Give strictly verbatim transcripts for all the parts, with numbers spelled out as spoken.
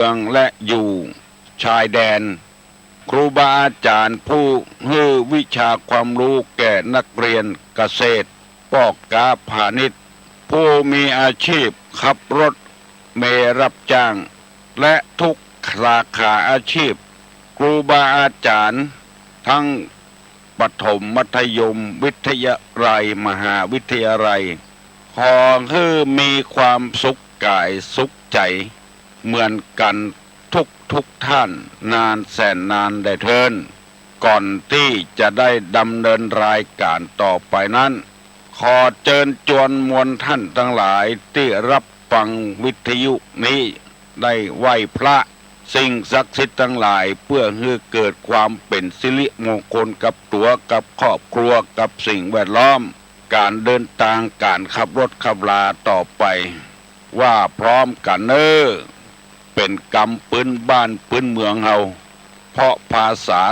องและอยู่ชายแดน ครูบาอาจ๋ารย์ผู้หื้อวิชาความฮู้แก่นักเรียนเกษตร ป้อก๊าพาณิชย์ ผู้มีอาชีพขับรถเมล์รับจ้าง และทุกสาขาอาชีพ ครูบาอาจ๋ารย์ทั้งประถมมัธยมวิทยาลัยมหาวิทยาลัย ขอหื้อมีความสุขก๋ายสุขใจ๋เหมือนกั๋นทุกๆ ท่านนานแสนนานแลเทิน ก่อนตี้จะได้ดำเนินรายก๋านต่อไปนั้น ขอเจิญจวนมวลท่านตังหลายตี้ฮับฟังวิทยุนี้ ได้ไหว้พระ สิ่งศักดิ์สิทธิ์ตังหลาย เปื้อหื้อเกิดความเป๋นสิริมงคลกับตั๋วกับครอบครัวกับสิ่งแวดล้อม ก๋านเดินตางก๋านขับรถขับลาต่อไป ว่าพร้อมกั๋นเน่อ เป๋นกำปื๊นบ้านปื๊นเมืองเฮา เพราะภาษา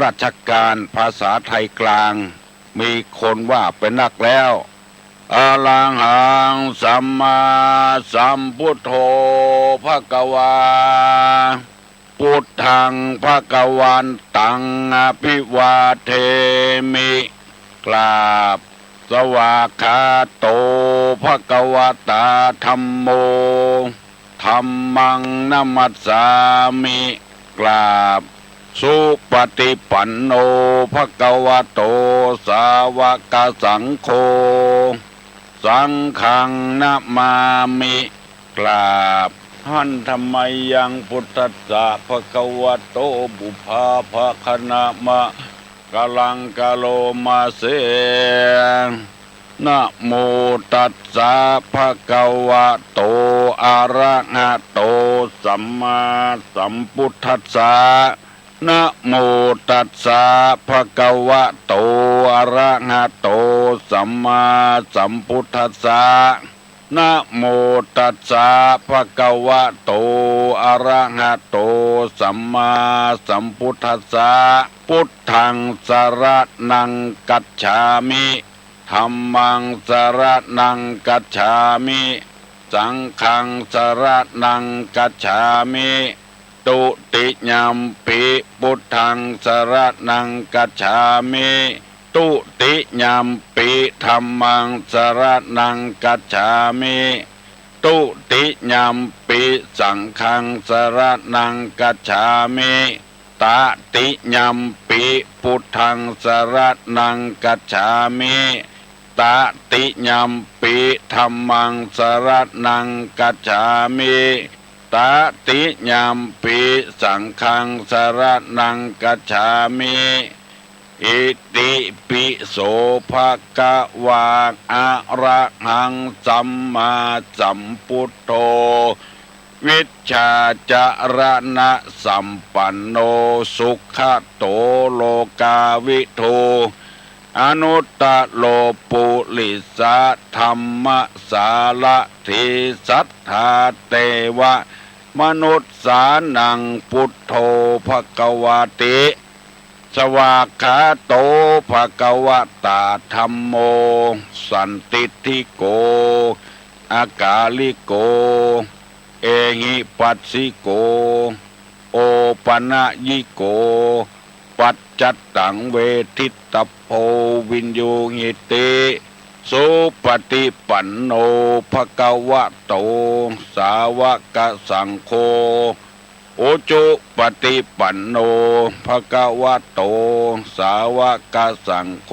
ราชก๋านภาษาไทยกลาง มีคนว่าไปนักแล้ว อะระหังสัมมาสัมพุทโธภะคะวา พุทธังภะคะวันตังอะภิวาเทมิ กราบ สวากขาโตภะคะวะตาธัมโม ธัมมังนะมัสสามิ กราบ สุปฏิปันโนภะคะวะโต สาวกสังโฆ สังฆังนะมามิ กราบ หันธะมะยัง พุทธัสสะภะคะวะโต ปุพพาภะคะนะมะกะลังกะโลมาเส นะโมตัสสะภะคะวะโต อะระหะโต สัมมาสัมพุทธัสสะ นะโมตัสสะภะคะวะโต อะระหะโต สัมมาสัมพุทธัสสะ นะโมตัสสะภะคะวะโต อะระหะโต สัมมาสัมพุทธัสสะ พุทธังสะระณังกัจฉามิ ธัมมังสะระณังกัจฉามิ สังฆังสะระณังกัจฉามิ ตุติยัมปิพุทธังสะระณังกัจฉามิ ตุติยัมปิธัมมังสะระณังกัจฉามิ ตุติยัมปิสังฆังสะระณังกัจฉามิ ตติยัมปิพุทธังสะระณังกัจฉามิ ตติยัมปิธัมมังสะระณังกัจฉามิ ตติยัมปิสังฆังสะระณังกัจฉามิ อิติปิโสภะคะวา อะระหังสัมมาสัมพุทโธ วิชชาจะระณะสัมปันโน สุขะโตโลกาวิทู อนุตตะโรปุริสะธัมมะสารถี สัทธาเตวะมนุสสานัง พุทโธภะคะวาติ สวากขาโตภะคะวะตาธัมโม สันทิฏฐิโก อากาลิโก เอหิปัสสิโก โอปะนะยิโก ปัจจัตตังเวทิตตะโพ วิญญูหิติ สุปฏิปันโนภะคะวะโต สาวกสังโฆ อุจุปฏิปันโนภะคะวะโต สาวกสังโฆ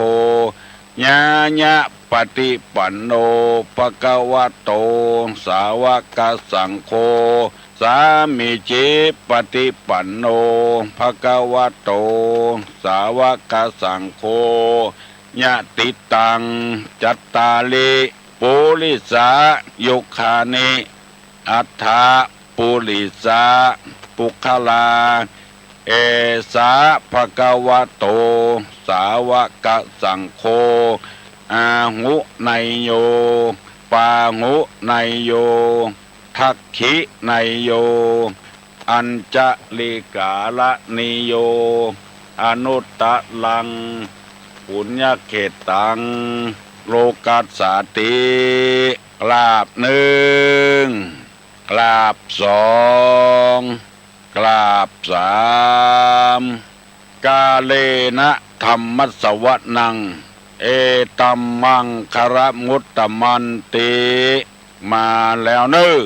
ญาญะปฏิปันโนภะคะวะโต สาวกสังโฆ สามีจิปฏิปันโนภะคะวะโต สาวกสังโฆ ยะติตัง จัตตาริ ปุริสายุคานิ อัฏฐะ ปุริสา ปุคคลา เอสะภะคะวะโต สาวกสังโฆ อาหุเนยโย ปาหุเนยโย ทักขิเนยโย อัญจลิกาละนิโย อนุตตะรัง ปุญญเขตตัง โลกัสสาติ กราบนึ่ง กราบสอง กราบสาม กาเลนะธัมมัสสวนัง เอตัมมังคะละมุตตะมันติ มาแล้วเน่อ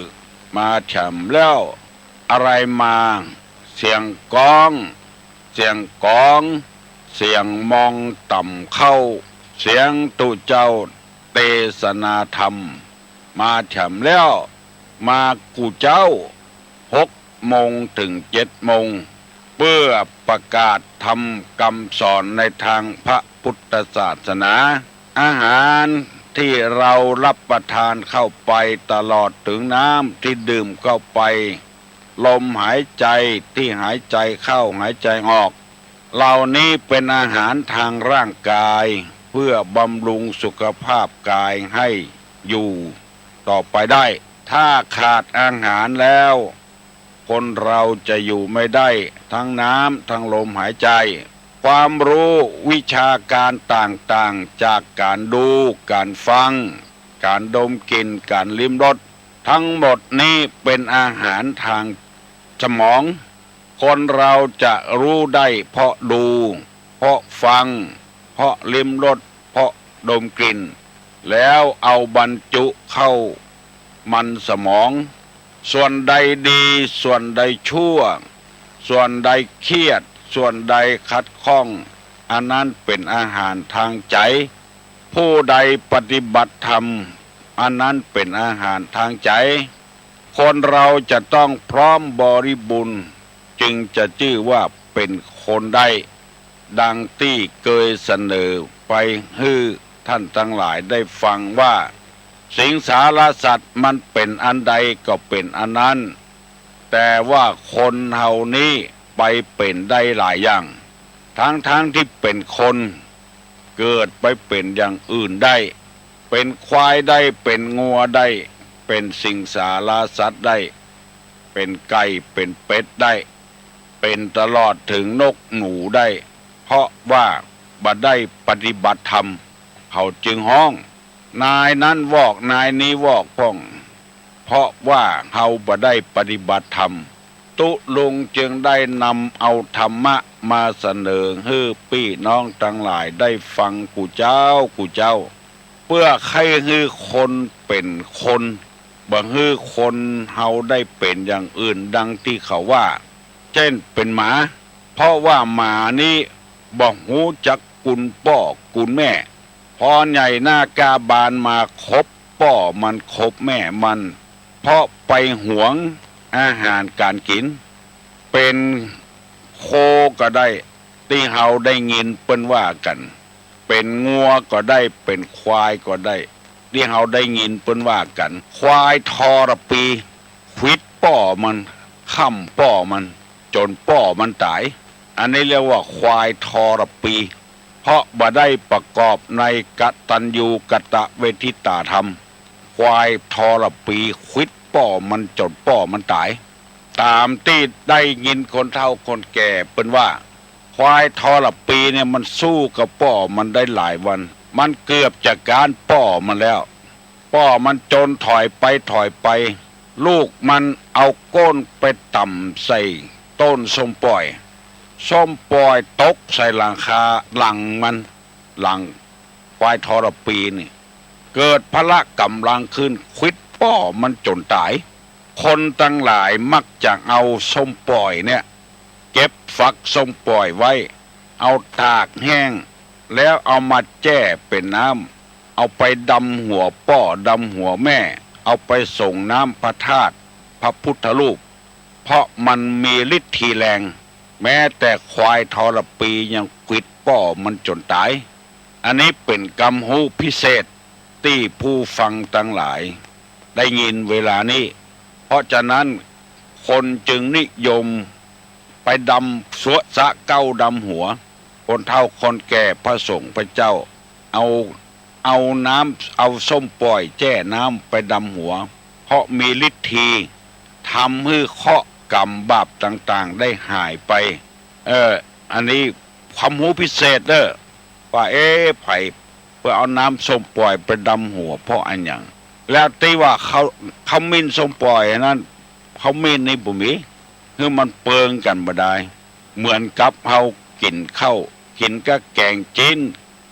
มาแถมแล้ว อะไรมา เสียงก๊อง เสียงกอง เสียงมองต่ำเข้า เสียงตุ๊เจ้าเตสนาธรรม มาแถมแล้ว มากู้เจ๊า หกโมงเถิงเจ็ดโมง เปื้อประกาศธรรมกำสอนในตางพระปุทธศาสนา อาหารตี้เฮาฮับประทานเข้าไป ตลอดเถิงน้ำตี้ดื่มเข้าไป ลมหายใจ๋ตี้หายใจ๋เข้าหายใจ๋ออก เหล่านี้เป๋นอาหารตางร่างก๋าย เปื้อบำรุงสุขภาพก๋ายหื้ออยู่ต่อไปได้ ถ้าขาดอาหารแล้ว คนเฮาจะอยู่ไม่ได้ ตึงน้ำตึงลมหายใจ๋ ความฮู้วิชาก๋านต่างๆ จากก๋านดู ก๋านฟัง ก๋านดมกลิ่น ก๋านลิ้มรส ตึงหมดนี้เป๋นอาหารตางสมอง คนเฮาจะฮู้ได้เพราะดู เพราะฟัง เพราะลิ้มรส เพราะดมกลิ่น แล้วเอาบรรจุเข้ามันสมอง ส่วนใดดี ส่วนใดชั่ว ส่วนใดเครียด ส่วนใดขัดข้อง อันนั้นเป๋นอาหารตางใจ๋ ผู้ใดปฏิบัติธรรม อันนั้นเป๋นอาหารตางใจ๋ คนเฮาจะต้องพร้อมบริบูรณ์ จึงจะจื้อว่าเป๋นคนได้ ดังตี้เกยเสนอไปหื้อต้านตังหลายได้ฟังว่า สิงสารสัตว์มันเป๋นอันใดก็เป๋นอันนั้น แต่ว่าคนเฮานี้ไปเป๋นได้หลายอย่าง ตึงๆ ตี้เป๋นคน เกิดไปเป๋นอย่างอื่นได้ เป๋นควายได้ เป๋นงัวได้ เป๋นสิงสารสัตว์ได้ เป๋นไก่ เป๋นเป็ดได้ เป๋นตลอดเถิงนกหนูได้ เพราะว่าบ่ได้ปฏิบัติธรรม เขาจึงฮ้อง นายนั้นวอก นายนี้วอกพ่อง เพราะว่าเฮาบ่ได้ปฏิบัติธรรม ตุ๊ลุงจึงได้นำเอาธรรมะมาเสนอหื้อปี้น้องตังหลายได้ฟังกู้เจ๊ากู้เจ๊า เปื้อใค่หื้อคนเป๋นคน บ่หื้อคนเฮาได้เป๋นอย่างอื่นดังตี้เขาว่า เจ้นเป๋นหมา เพราะว่าหมานี้บ่ฮู้จักกุณป้อกุณแม่ พอใหญ่หน้ากล้าบานมาคบป้อมันคบแม่มัน เพราะไปหวงอาหารก๋านกิ๋น เป๋นโคก็ได้ ตี้เฮาได้ยินเปิ้นว่ากั๋น เป๋นงัวก็ได้ เป๋นควายก็ได้ ตี้เฮาได้ยินเปิ้นว่ากั๋น ควายทรปี ขวิดป้อมัน ค่ำป้อมัน จ๋นป้อมันต๋าย อันนี้เรียกว่าควายทรปี เพราะบ่ได้ประกอบในกตัญญูกตเวทิตาธรรม ควายทรปี ขวิดป้อมันจ๋นป้อมันต๋าย ต๋ามตี้ได้ยินคนเฒ่าคนแก่เปิ้นว่า ควายทรปีเนี่ยมันสู้กับป้อมันได้หลายวัน มันเกือบจะก๊านป้อมันแล้ว ป้อมันจ๋นถอยไปถอยไป ลูกมันเอาก้นไปต่ำใส่ต้นส้มป่อย ส้มป่อยตกใส่หลังคาหลังมัน หลังควายทรปีนี่ เกิดพละก๋ำลังขึ้น ขวิดป้อมันจ๋นต๋าย คนตังหลายมักจะเอาส้มป่อยเนี่ย เก็บฝักส้มป่อยไว้ เอาตากแห้ง แล้วเอามาแจ้เป๋นน้ำ เอาไปดำหัวป้อดำหัวแม่ เอาไปสรงน้ำพระธาตุพระพุทธรูป เพราะมันมีฤทธิ์แรง แม้แต่ควายทรปียังขวิดป้อมันจ๋นต๋าย อันนี้เป๋นกำฮู้พิเศษตี้ผู้ฟังตังหลายได้ยินเวลานี้ เพราะฉะนั้นคนจึงนิยมไปดำสัวสะเก๊าดำหัว คนเฒ่าคนแก่พระสงฆ์พระเจ้า เอา เอาน้ำ เอาส้มป่อยแจ้น้ำไปดำหัว เพราะมีฤทธีทำหื้อเคราะห์กรรมบาปต่างๆ ได้หายไป เออ อันนี้ความฮู้พิเศษเด้อ ว่า เอ๊ะ ใผเปิ้นเอาน้ำส้มป่อยไปดำหัวเพราะอะหยัง แล้วตี้ว่าเขา ขมิ้นส้มป่อยอันนั้น ขมิ้นนี่บ่มี หื้อมันเปิงกั๋นบ่ดาย เหมือนกับเฮากิ๋นข้าว กิ๋นก้าแก๋งจิ๊น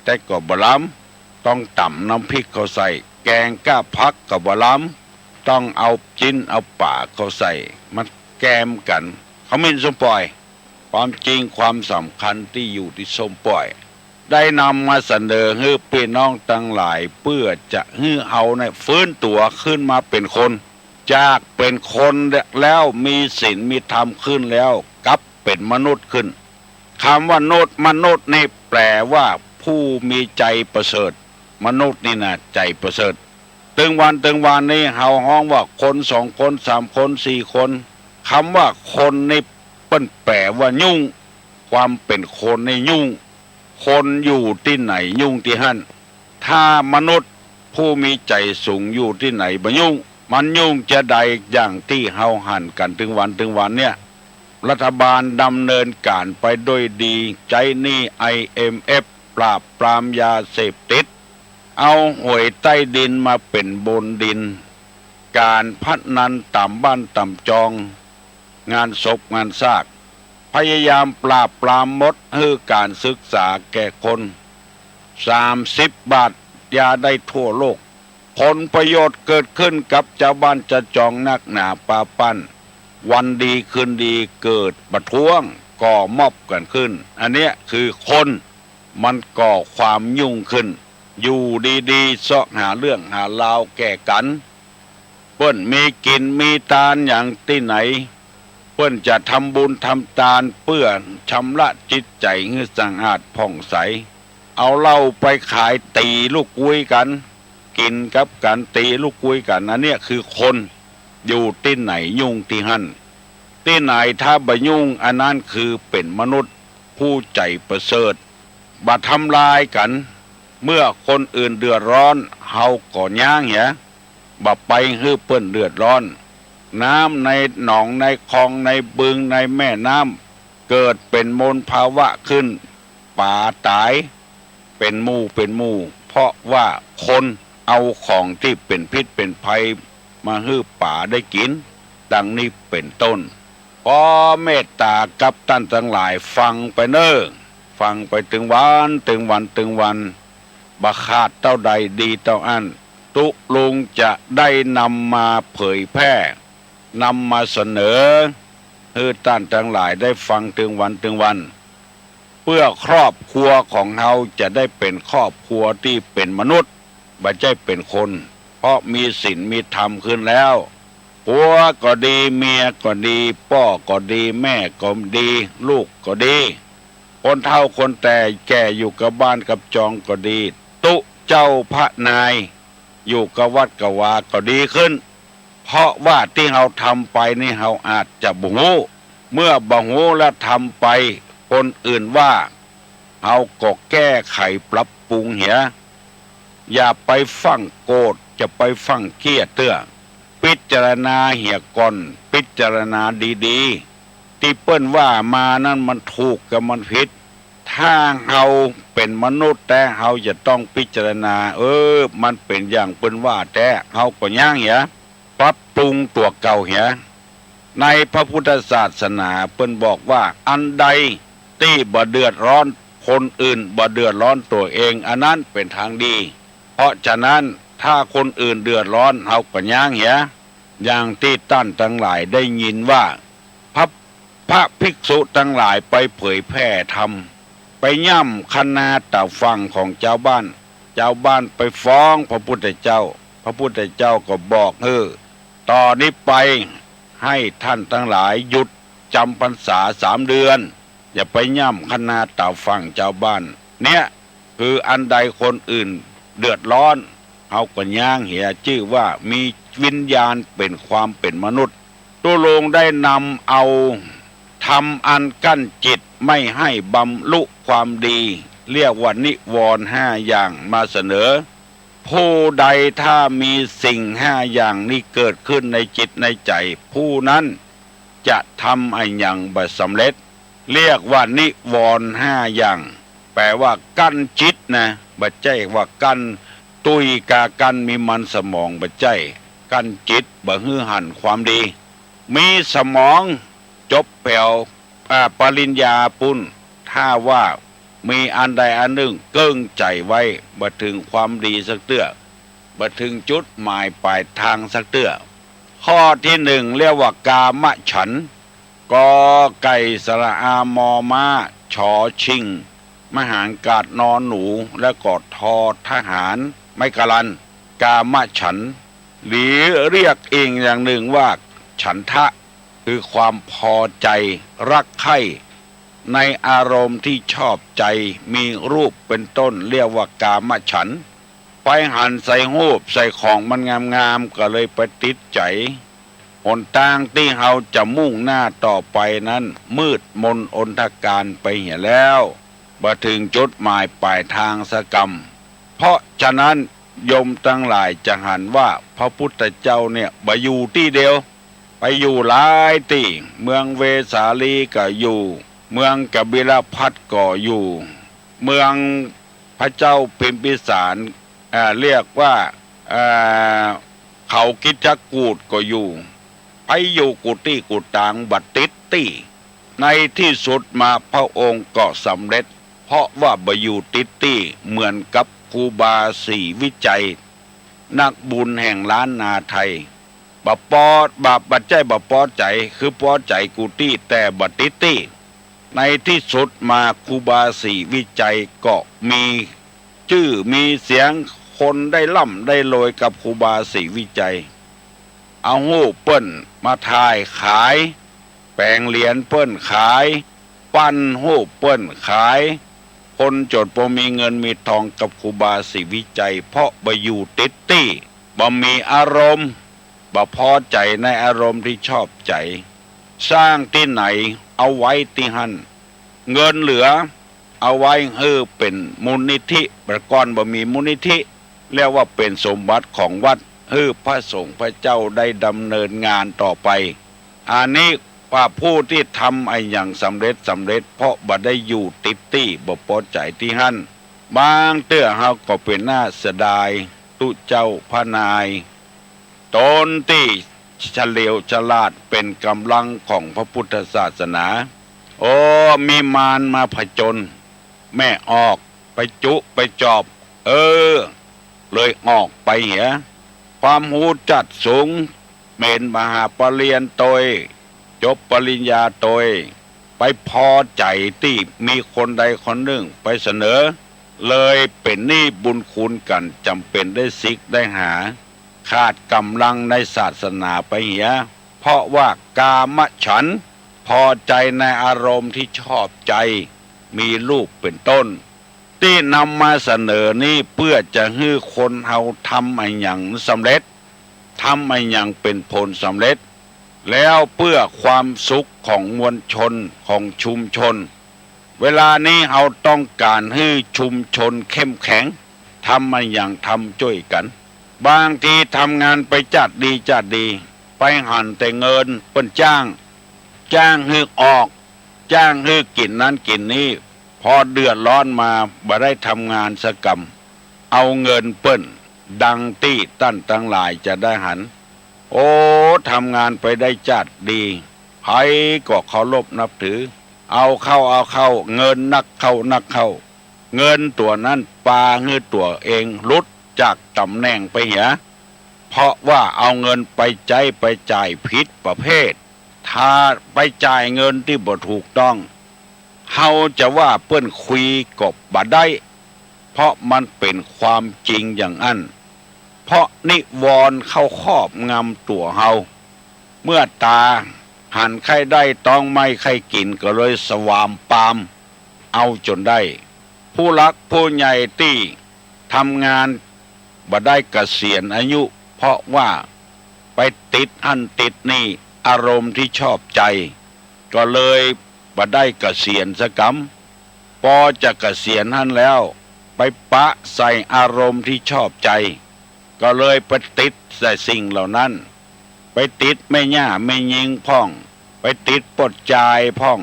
แต่ก็บ่ล้ำ ต้องต๋ำน้ำพริกเข้าใส่ แก๋งก้าผักก็บ่ล้ำ ต้องเอาจิ๊นเอาป๋าเข้าใส่ มันแกมกั๋น ขมิ้นส้มป่อย ความจริงความสำคัญตี้อยู่ตี้ส้มป่อย ได้นำมาเสนอหื้อปี้น้องตังหลาย เปื้อจะหื้อเฮาเนี่ยฟื้นตั๋วขึ้นมาเป๋นคน จากเป๋นคนแล้วมีศีลมีธรรมขึ้นแล้ว กลับเป๋นมนุษย์ขึ้น กำว่านุษย์ มนุษย์นี่แปลว่าผู้มีใจ๋ประเสริฐ มนุษย์นี่นะใจ๋ประเสริฐ ตึงวันตึงวันนี้เฮาฮ้องว่าคนสองคนสามคนสี่คน กำว่าคนนี่เปิ้นแปลว่ายุ่ง ความเป๋นคนนี่ยุ่ง คนอยู่ตี้ไหนยุ่งตี้หั้น ถ้ามนุษย์ผู้มีใจ๋สูงอยู่ตี้ไหนบ่ยุ่ง มันยุ่งจาใดอย่างตี้เฮาหันกั๋นตึงวันตึงวันเนี่ย รัฐบาลดำเนินก๋านไปด้วยดี ใจ๊หนี้ ไอเอ็มเอฟ ปราบปรามยาเสพติด เอาหวยใต้ดินมาเป๋นบนดิน ก๋านพนันต๋ามบ้านต๋ามจอง งานศพงานซาก พยายามปราบปรามหมด หื้อก๋านศึกษาแก่คน สามสิบบาท ยาได้ทั่วโลก ผลประโยชน์เกิดขึ้นกับจาวบ้านจาวจองนักหนาปาปั้น วันดีคืนดีเกิดประท้วงก่อม็อบกั๋นขึ้น อันเนี้ยคือคน มันก่อความยุ่งขึ้น อยู่ดีๆ เซาะหาเรื่องหาราวแก่กั๋น เปิ้นมีกิ๋นมีตานอย่างตี้ไหน เปิ้นจะทำบุญทำตานเปื้อชำระจิตใจ๋หื้อสะอาดผ่องใส เอาเหล้าไปขายตี๋ลูกกุ้ยกั๋น กิ๋นกับกั๋นตี๋ลูกกุ้ยกั๋น อันเนี้ยคือคน อยู่ตี้ไหนยุ่งตี้หั้น ตี้ไหนถ้าบ่ยุ่ง อันนั้นคือเป๋นมนุษย์ผู้ใจ๋ประเสริฐ บ่ทำลายกั๋น เมื่อคนอื่นเดือดร้อน เฮาก็ย้างเหีย บ่ไปหื้อเปิ้นเดือดร้อน น้ำในหนองในคลองในบึงในแม่น้ำ เกิดเป๋นมลภาวะขึ้น ป๋าต๋ายเป๋นหมู่เป๋นหมู่ เพราะว่าคนเอาของตี้เป๋นพิษเป๋นภัยมาหื้อป๋าได้กิ๋น ดังนี้เป๋นต้น ขอเมตต๋ากับต้านตังหลายฟังไปเน่อ ฟังไปตึงวันตึงวันตึงวัน บ่ขาดเต้าใดดีเต้าอั้น ตุ๊ลุงจะได้นำมาเผยแพร่ นำมาเสนอ หื้อต้านตังหลายได้ฟังตึงวันตึงวัน เปื้อครอบครัวของเฮาจะได้เป๋นครอบครัวตี้เป๋นมนุษย์ บ่ใจ้เป๋นคน เพราะมีศีลมีธรรมขึ้นแล้ว ผัวก็ดี เมียก็ดี ป้อก็ดี แม่ก็ดี ลูกก็ดี คนเฒ่าคนแก่อยู่กับบ้านกับจองก็ดี ตุ๊เจ้าพระนาย อยู่กับวัดกับวาก็ดีขึ้น เพราะว่าตี้เฮาทำไปนี่เฮาอาจจะบ่ฮู้ เมื่อบ่ฮู้แล้วทำไป คนอื่นว่า เฮาก็แก้ไขปรับปรุงเหีย อย่าไปฟั่งโกรธ อย่าไปฟั่งเคียดเตื้อ พิจารณาเหียก่อน พิจารณาดีๆ ตี้เปิ้นว่ามานั้นมันถูกกับมันผิด ถ้าเฮาเป๋นมนุษย์แต๊ เฮาจะต้องพิจารณา เออ มันเป๋นอย่างเปิ้นว่าแต๊ เฮาก็ย้างเหีย ปรับปรุงตั๋วเก่าเหีย ในพระพุทธศาสนาเปิ้นบอกว่า อันใดตี้บ่เดือดร้อนคนอื่น บ่เดือดร้อนตั๋วเอง อันนั้นเป๋นตางดี เพราะฉะนั้นถ้าคนอื่นเดือดร้อน เฮาก็ย้างเหีย อย่างตี้ต้านตังหลายได้ยินว่า พระ พระภิกษุตังหลายไปเผยแพร่ธรรม ไปย่ำคะนาต๋าฝั่งของจาวบ้าน จาวบ้านไปฟ้องพระพุทธเจ้า พระพุทธเจ้าก็บอก เออ ต่อนี้ไปให้ต้านตังหลายหยุดจำพรรษาสามเดือน อย่าไปย่ำคะนาต๋าฝั่งจาวบ้าน เนี่ย คืออันใดคนอื่นเดือดร้อน เฮาก็ย้างเหีย จื้อว่ามีวิญญาณเป๋นความเป๋นมนุษย์ ตุ๊ลุงได้นำเอาธรรมอันกั้นจิตไม่ให้บรรลุความดี เรียกว่านิวรณ์ห้าอย่างมาเสนอ ผู้ใดถ้ามีสิ่งห้าอย่างนี้เกิดขึ้นในจิตในใจ๋ ผู้นั้นจะทำอะหยังบ่สำเร็จ เรียกว่านิวรณ์ห้าอย่าง แปลว่ากั้นจิตนะ บ่ใจ้ว่ากั้นตุ้ยกากั้นมีมันสมอง บ่ใจ้ กั้นจิตบ่หื้อหันความดี มีสมองจบแผว อ่า ปริญญาปุ้น ถ้าว่ามีอันใดอันนึ่งเกิ่งใจ๋ไว้ บ่เถิงความดีสักเตื้อ บ่เถิงจุดหมายปลายตางสักเตื้อ ข้อตี้นึ่งเรียกว่ากามฉันท์ กอไก่สระอา มอม้า ชอชิง ไม้หางกาด นอหนู แล้วก็ทอทหาร ไม้กาลัน กามฉันท์ หรือเรียกอีกอย่างนึ่งว่าฉันทะ คือความพอใจ๋ รักใคร่ ในอารมณ์ตี้ชอบใจ๋ มีรูปเป๋นต้น เรียกว่ากามฉันท์ ไปหันใส่รูปใส่ของมันงามๆ ก็เลยไปติดใจ๋ หนตางตี้เฮาจะมุ่งหน้าต่อไปนั้นมืดมนอนทกานไปเหียแล้ว บ่เถิงจุดหมายปลายตางสักกำ เพราะฉะนั้นโยมตังหลายจะหันว่าพระพุทธเจ้าเนี่ยบ่อยู่ตี้เดียว ไปอยู่หลายตี้ เมืองเวสาลีก็อยู่ เมืองกบิลพัสดุ์ก็อยู่ เมืองพระเจ้าพิมพิสาร อ่า เรียกว่า อ่า เขาคิชกูฏก็อยู่ ไปอยู่กู้ตี้กู้ตางบ่ติดตี้ ในตี้สุดมาพระองค์ก็สำเร็จ เพราะว่าบ่อยู่ติดตี้ เหมือนกับครูบาศรีวิชัย นักบุญแห่งล้านนาไทย บ่ปอ บ่ บ่ใจ้บ่ปอใจ๋ คือปอใจ๋กู้ตี้ แต่บ่ติดตี้ ในตี้สุดมาครูบาศรีวิชัยก็มีจื้อมีเสียง คนได้ร่ำได้รวยกับครูบาศรีวิชัย เอาฮูปเปิ้นมาถ่ายขาย แป๋งเหรียญเปิ้นขาย ปั้นฮูปเปิ้นขาย คนจ๋นบ่มีเงินมีตองกับครูบาศรีวิชัย เพราะบ่อยู่ติดตี้ บ่มีอารมณ์ บ่ปอใจ๋ในอารมณ์ตี้ชอบใจ๋ สร้างตี้ไหนเอาไว้ตี้หั้น เงินเหลือเอาไว้หื้อเป๋นมูลนิธิ แต่ก่อนบ่มีมูลนิธิ เรียกว่าเป๋นสมบัติของวัด หื้อพระสงฆ์พระเจ้าได้ดำเนินงานต่อไป อันนี้ว่าผู้ตี้ทำอะหยังสำเร็จสำเร็จ เพราะบ่ได้อยู่ติดตี้ บ่ปอใจ๋ตี้หั้น บางเตื้อเฮาก็เป๋นหน้าเสียดาย ตุ๊เจ้าพระนาย ต๋นตี้เฉลียวฉลาดเป๋นก๋ำลังของพระพุทธศาสนา โอ้ มีมารมาผจญ แม่ออกไปจุไปจอบ เออ เลยออกไปเหีย ความฮู้จัดสูง เป๋นมหาปริญญาโตย จบปริญญาโตย ไปปอใจ๋ตี้มีคนใดคนนึ่งไปเสนอ เลยเป๋นหนี้บุญคุณกั๋น จ๋ำเป๋นได้สิกได้หา ขาดก๋ำลังในศาสนาไปเหีย เพราะว่ากามฉันท์ ปอใจ๋ในอารมณ์ตี้ชอบใจ๋ มีรูปเป๋นต้น ตี้นำมาเสนอนี้เปื้อจะหื้อคนเฮาทำอะหยังสำเร็จ ทำอะหยังเป๋นผลสำเร็จ แล้วเปื้อความสุขของมวลชน ของชุมชน เวลานี้เฮาต้องก๋านหื้อชุมชนเข้มแข็ง ทำอะหยังทำจ้วยกั๋น บางทีทำงานไปจ๊าดดีจ๊าดดี ไปหันแต่เงินเปิ้นจ้าง จ้างหื้อออก จ้างหื้อกิ๋นนั้นกิ๋นนี้ ปอเดือดร้อนมาบ่ได้ทำงานสักกำ เอาเงินเปิ้น ดังตี้ต้านตังหลายจะได้หัน โอ้ ทำงานไปได้จ๊าดดี ใผก็เคารพนับถือ เอาเข้าเอาเข้า เงินนักเข้านักเข้า เงินตั๋วนั้นปาหื้อตั๋วเองหลุดจากต๋ำแหน่งไปเหีย เพราะว่าเอาเงินไปใจ๊ไปจ่ายผิดประเภท ถ้าไปจ่ายเงินตี้บ่ถูกต้อง เฮาจะว่าเปิ้นคุยก็บ่ได้ เพราะมันเป๋นความจริงอย่างอั้น เพราะนิวรณ์เข้าครอบงำตั๋วเฮา เมื่อต๋าหันใค่ได้ต๊องไม้ใค่กิ๋นก็เลยสวามปามเอาจ๋นได้ ผู้หลักผู้ใหญ่ตี้ทำงานบ่ได้เกษียณอายุ เพราะว่าไปติดหั้นติดนี่ อารมณ์ตี้ชอบใจ๋ ก็เลยบ่ได้เกษียณสักกำ ปอจะเกษียณหั้นแล้ว ไปปะใส่อารมณ์ตี้ชอบใจ๋ ก็เลยไปติดใส่สิ่งเหล่านั้น ไปติดแม่หญ้าแม่ญิงพ่อง ไปติดป้อจายพ่อง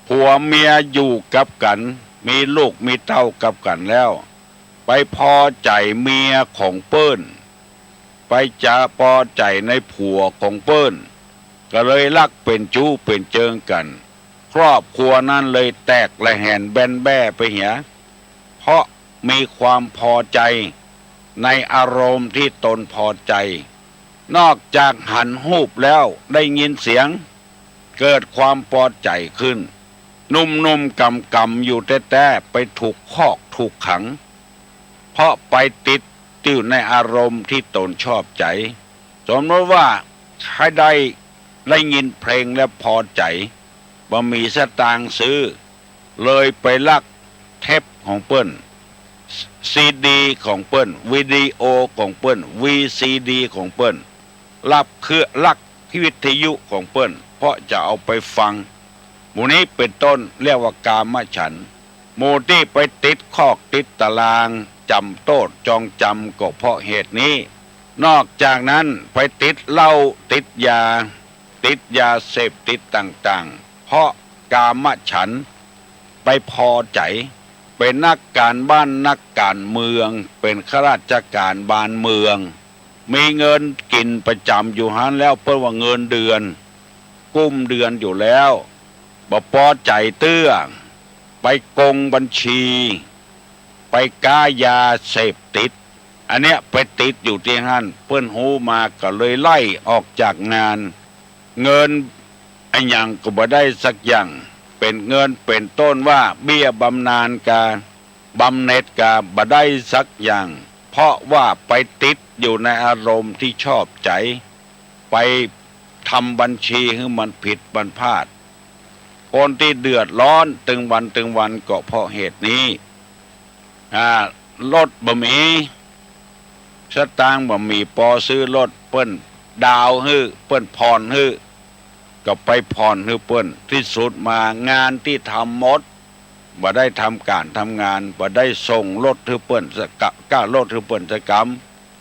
ผัวเมียอยู่กับกั๋น มีลูกมีเต้ากับกั๋นแล้ว ไปปอใจ๋เมียของเปิ้น ไปจะปอใจ๋ในผัวของเปิ้น ก็เลยลักเป๋นจู๊เป๋นเจิงกั๋น ครอบครัวนั้นเลยแตกระแหงแบนแบ้ไปเหีย เพราะมีความพอใจ๋ในอารมณ์ตี้ตนพอใจ๋ นอกจากหันฮูปแล้วได้ยินเสียง เกิดความปอใจ๋ขึ้น หนุ่มๆ ก๋ำๆ อยู่แต๊ๆ ไปถูกคอกถูกขัง เพราะไปติดอยู่ในอารมณ์ตี้ตนชอบใจ๋ สมมติว่าใค่ได้ ได้ยินเพลงแล้วพอใจ๋ บ่มีสตางค์ซื้อ เลยไปลักเทปของเปิ้น ซีดีของเปิ้น วิดีโอของเปิ้น วีซีดีของเปิ้น ลักเครื่อง ลักวิทยุของเปิ้น เพราะจะเอาไปฟัง หมู่นี้เป๋นต้นเรียกว่ากามฉันท์ หมู่ตี้ไปติดคอกติดตาราง จ๋ำโต้ษจองจ๋ำก็เพราะเหตุนี้ นอกจากนั้นไปติดเหล้า ติดยา ติดยาเสพติดต่างๆ เพราะกามฉันท์ ไปพอใจ๋ เป๋นนักก๋านบ้านนักก๋านเมือง เป๋นข้าราชก๋านบ้านเมือง มีเงินกิ๋นประจ๋ำอยู่หั้นแล้ว เปิ้นว่าเงินเดือน กุ้มเดือนอยู่แล้ว บ่ปอใจ๋เตื้อ ไปโกงบัญชี ไปก๊ายาเสพติด อันเนี้ยไปติดอยู่ตี้หั้น เปิ้นฮู้มาก็เลยไล่ออกจากงาน เงินอะหยังก็บ่ได้สักอย่าง เป๋นเงินเป๋นต้นว่าเบี้ยบำนาญกา บำเหน็จกาบ่ได้สักอย่าง เพราะว่าไปติดอยู่ในอารมณ์ตี้ชอบใจ๋ ไปทำบัญชีหื้อมันผิดมันพลาด คนตี้เดือดร้อนตึงวันตึงวันก็เพราะเหตุนี้ อ่า รถบ่มี สตางค์บ่มีปอซื้อรถ เปิ้นดาวน์หื้อ เปิ้นผ่อนหื้อ ก็ไปผ่อนหื้อเปิ้น ตี้สุดมางานตี้ทำหมด บ่ได้ทำก๋านทำงาน บ่ได้ส่งรถหื้อเปิ้นสักกะ ก้ารถหื้อเปิ้นสักก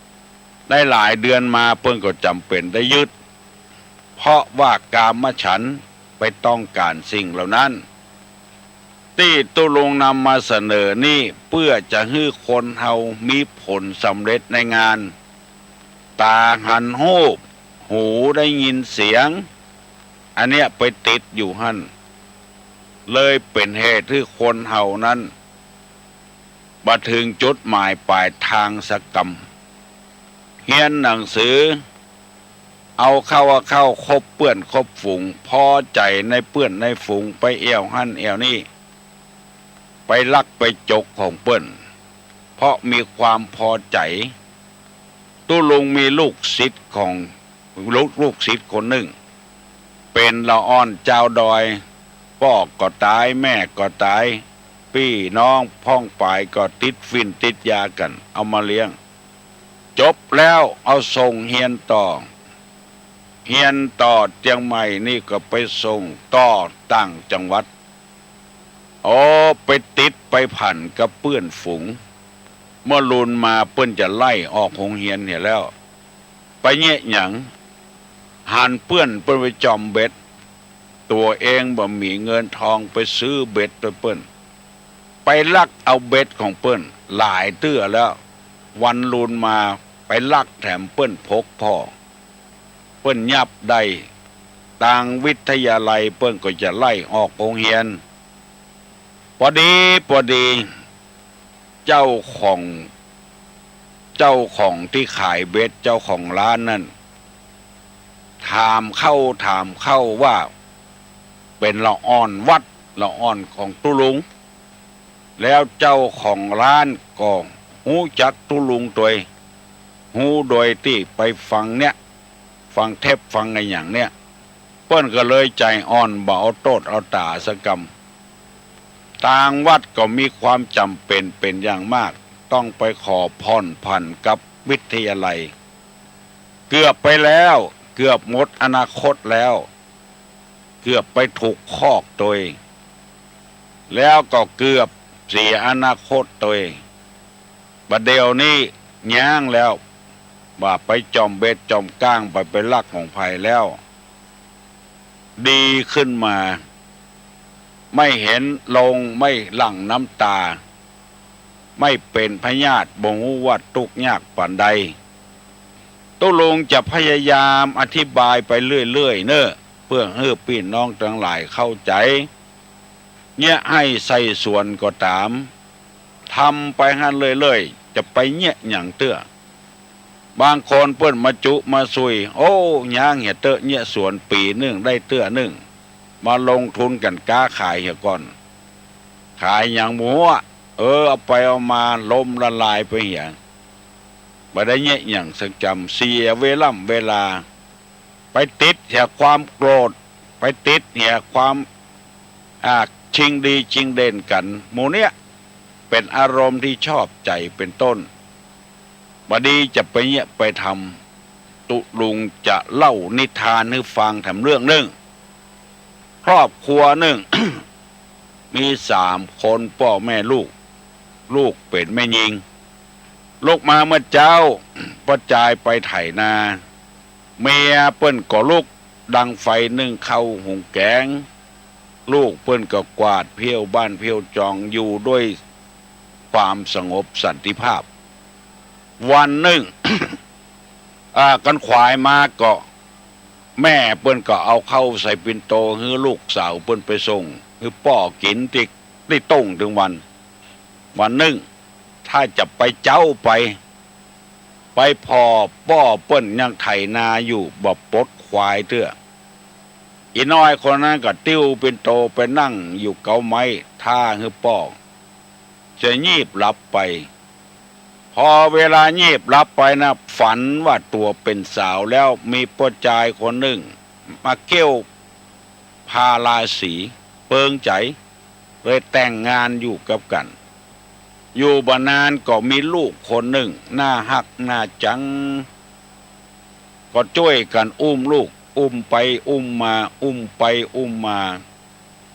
ำ ได้หลายเดือนมาเปิ้นก็จ๋ำเป๋นได้ยึด เพราะว่ากามฉันท์ไปต้องก๋านสิ่งเหล่านั้น ตี้ตุ๊ลุงนำมาเสนอนี่เปื้อจะหื้อคนเฮามีผลสำเร็จในงาน ต๋าหันฮูป หูได้ยินเสียง อันเนี้ยไปติดอยู่หั้น เลยเป๋นเหตุหื้อคนเฮานั้น บ่เถิงจุดหมายป๋ายตางสักกำ เฮียนหนังสือ เอาเข้าเอาเข้า คบเปื้อนคบฝูง พอใจ๋ในเปื้อนในฝูง ไปแอ่วหั้นแอ่วนี่ ไปลักไปจกของเปิ้น เพราะมีความพอใจ๋ ตุ๊ลุงมีลูกศิษย์ของ ลูก ลูกศิษย์คนนึ่ง เป๋นละอ่อนจาวดอย ป้อก็ต๋าย แม่ก็ต๋าย ปี้น้องพ่องป๋ายก็ติดฝิ่นติดยากั๋น เอามาเลี้ยง จบแล้วเอาส่งเฮียนต่อ เฮียนต่อเจียงใหม่นี่ก็ไปส่งต่อต่างจังหวัด โอ้ ไปติดไปพันกับเปื้อนฝูง เมื่อลุนมาเปิ้นจะไล่ออกโฮงเฮียนเหียแล้ว ไปเยียะหยัง หันเปื้อนเปิ้นไปจ่อมเบ็ด ตั๋วเองบ่มีเงินทองไปซื้อเบ็ดตวยเปิ้น ไปลักเอาเบ็ดของเปิ้นหลายเตื้อแล้ว วันลุนมาไปลักแถมเปิ้นพกผ่อ เปิ้นยับได้ ตางวิทยาลัยเปิ้นก็จะไล่ออกโฮงเฮียน ปอดีปอดี เจ้าของ เจ้าของตี้ขายเบ็ด เจ้าของร้านนั้น ถามเข้าถามเข้าว่า เป๋นละอ่อนวัด ละอ่อนของตุ๊ลุง แล้วเจ้าของร้านก็ฮู้จักตุ๊ลุงตวย ฮู้โดยตี้ไปฟังเนี่ย ฟังเทปฟังอะหยังเนี่ย เปิ้นก็เลยใจ๋อ่อน บ่เอาโต้ษเอาต๋าสักกำ ตางวัดก็มีความจ๋ำเป๋นเป๋นอย่างมาก ต้องไปขอผ่อนผันกับวิทยาลัย เกือบไปแล้ว เกือบหมดอนาคตแล้ว เกือบไปถูกคอกตวย แล้วก็เกือบเสียอนาคตตวย บ่าเดี่ยวนี้ย้างแล้ว บ่าไปจ่อมเบ็ดจ่อมก้าง บ่าไปลักของใผแล้ว ดีขึ้นมา ไม่เห็นลง ไม่หลั่งน้ำต๋า ไม่เป๋นพยาธิ บ่ฮู้ว่าตุ๊กข์ยากปานใด ตุ๊ลุงจะพยายามอธิบายไปเรื่อยๆ เน่อ ปื้อหื้อปี้น้องตังหลายเข้าใจ๋ เยียะไฮ่ใส่สวนก็ต๋าม ทำไปหั้นเรื่อยๆ จะไปเยียะหยังเตื้อ บางคนเปิ้นมาจุมาซุย โอ้ ย้างเหียเต๊อะ เยียะสวนปี๋นึ่งได้เตื้อนึ่ง มาลงทุนกั๋นก๊าขายเหียก่อน ขายหยังบ่ฮู้ เออ เอาไปเอามาล้มละลายไปเหีย บ่ได้เยียะหยังสักจำ เสียเวล่ำเวลา ไปติดเหียความโกรธ ไปติดเหียความ อ่า ชิงดีชิงเด่นกั๋น หมู่เนี้ย เป๋นอารมณ์ตี้ชอบใจ๋เป๋นต้น บ่ดีจะไปเยียะไปทำ ตุ๊ลุงจะเล่านิทานหื้อฟังแถมเรื่องนึ่ง ครอบครัวนึ่ง มีสามคน ป้อแม่ลูก ลูกเป๋นแม่ญิง ลุกมาเมื่อเจ๊า ป้อจายไปไถนา เมียเปิ้นก็ลุกดังไฟนึ่งข้าวหุงแก๋ง ลูกเปิ้นก็กวาดเพี้ยวบ้านเพี้ยวจองอยู่ด้วยความสงบสันติภาพ วันนึ่ง อ่า กันขวายมาก็ แม่เปิ้นก็เอาข้าวใส่ปิ่นโตหื้อลูกสาวเปิ้นไปส่งหื้อป้อกิ๋นตี้ ตี้ตุ้งตึงวัน วันนึ่ง ถ้าจะไปเจ๊าไป ไปผ่อป้อเปิ้นยังไถนาอยู่ บ่ปลดควายเตื้อ อี่น้อยคนนั้นก็ติ้วปิ่นโตไปนั่งอยู่เก๊าไม้ ถ้าหื้อป้อ จะยีบหลับไป พอเวลายีบหลับไปนะ ฝันว่าตั๋วเป๋นสาวแล้ว มีป้อจายคนนึ่ง มาเกี้ยวพาราสี เปิงใจ๋ เลยแต่งงานอยู่กับกั๋น อยู่บ่นานก็มีลูกคนนึ่ง น่าฮักน่าจัง ก็จ้วยกั๋นอุ้มลูก อุ้มไปอุ้มมา อุ้มไปอุ้มมา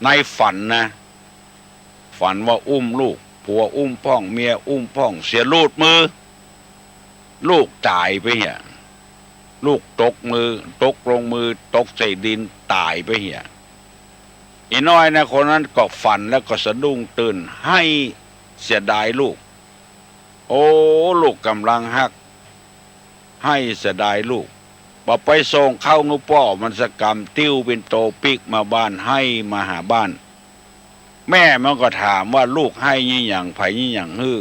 ในฝันนะ ฝันว่าอุ้มลูก ผัวอุ้มพ่อง เมียอุ้มพ่อง เสียหลุดมือ ลูกต๋ายไปเหีย ลูกตกมือ ตกลงมือ ตกใส่ดิน ต๋ายไปเหีย อี่น้อยนะ คนนั้นก็ฝันแล้วก็สะดุ้งตื่น ไห้เสียดายลูก โอ้ ลูกก่ำลังฮัก ไห้เสียดายลูก บ่ไปส่งข้าวหื้อป้อมันสักกำ ติ้วปิ่นโตปิ๊กมาบ้าน ไห้มาหาบ้าน แม่มันก็ถามว่า ลูกไห้ยี่หยัง ใผยี่หยังหื้อ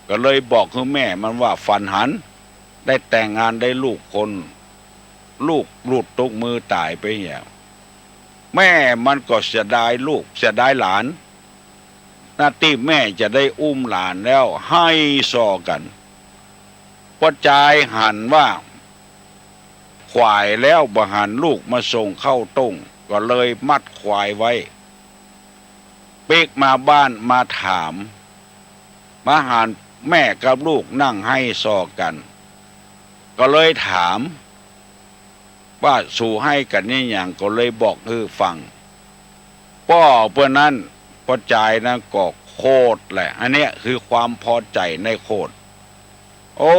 ก็เลยบอกหื้อแม่มันว่า ฝันหัน ได้แต่งงานได้ลูกคน ลูกหลุดตกมือต๋ายไปเหีย แม่มันก็เสียดายลูก เสียดายหลาน หน้าตี้แม่จะได้อุ้มหลานแล้ว ไห้ส่อกั๋น ป้อจายหันว่า ขวายแล้ว บ่หันลูกมาส่งข้าวต้ง ก็เลยมัดขวายไว้ ปิ๊กมาบ้านมาถาม มาหันแม่กับลูกนั่งไห้ส่อกั๋น ก็เลยถามว่า สูไห้กั๋นยี่หยัง ก็เลยบอกหื้อฟัง ป้อเปิ้นนั้น ป้อจายนั้นก็โขดแหละ อันเนี้ยคือความพอใจ๋ในโขด โอ้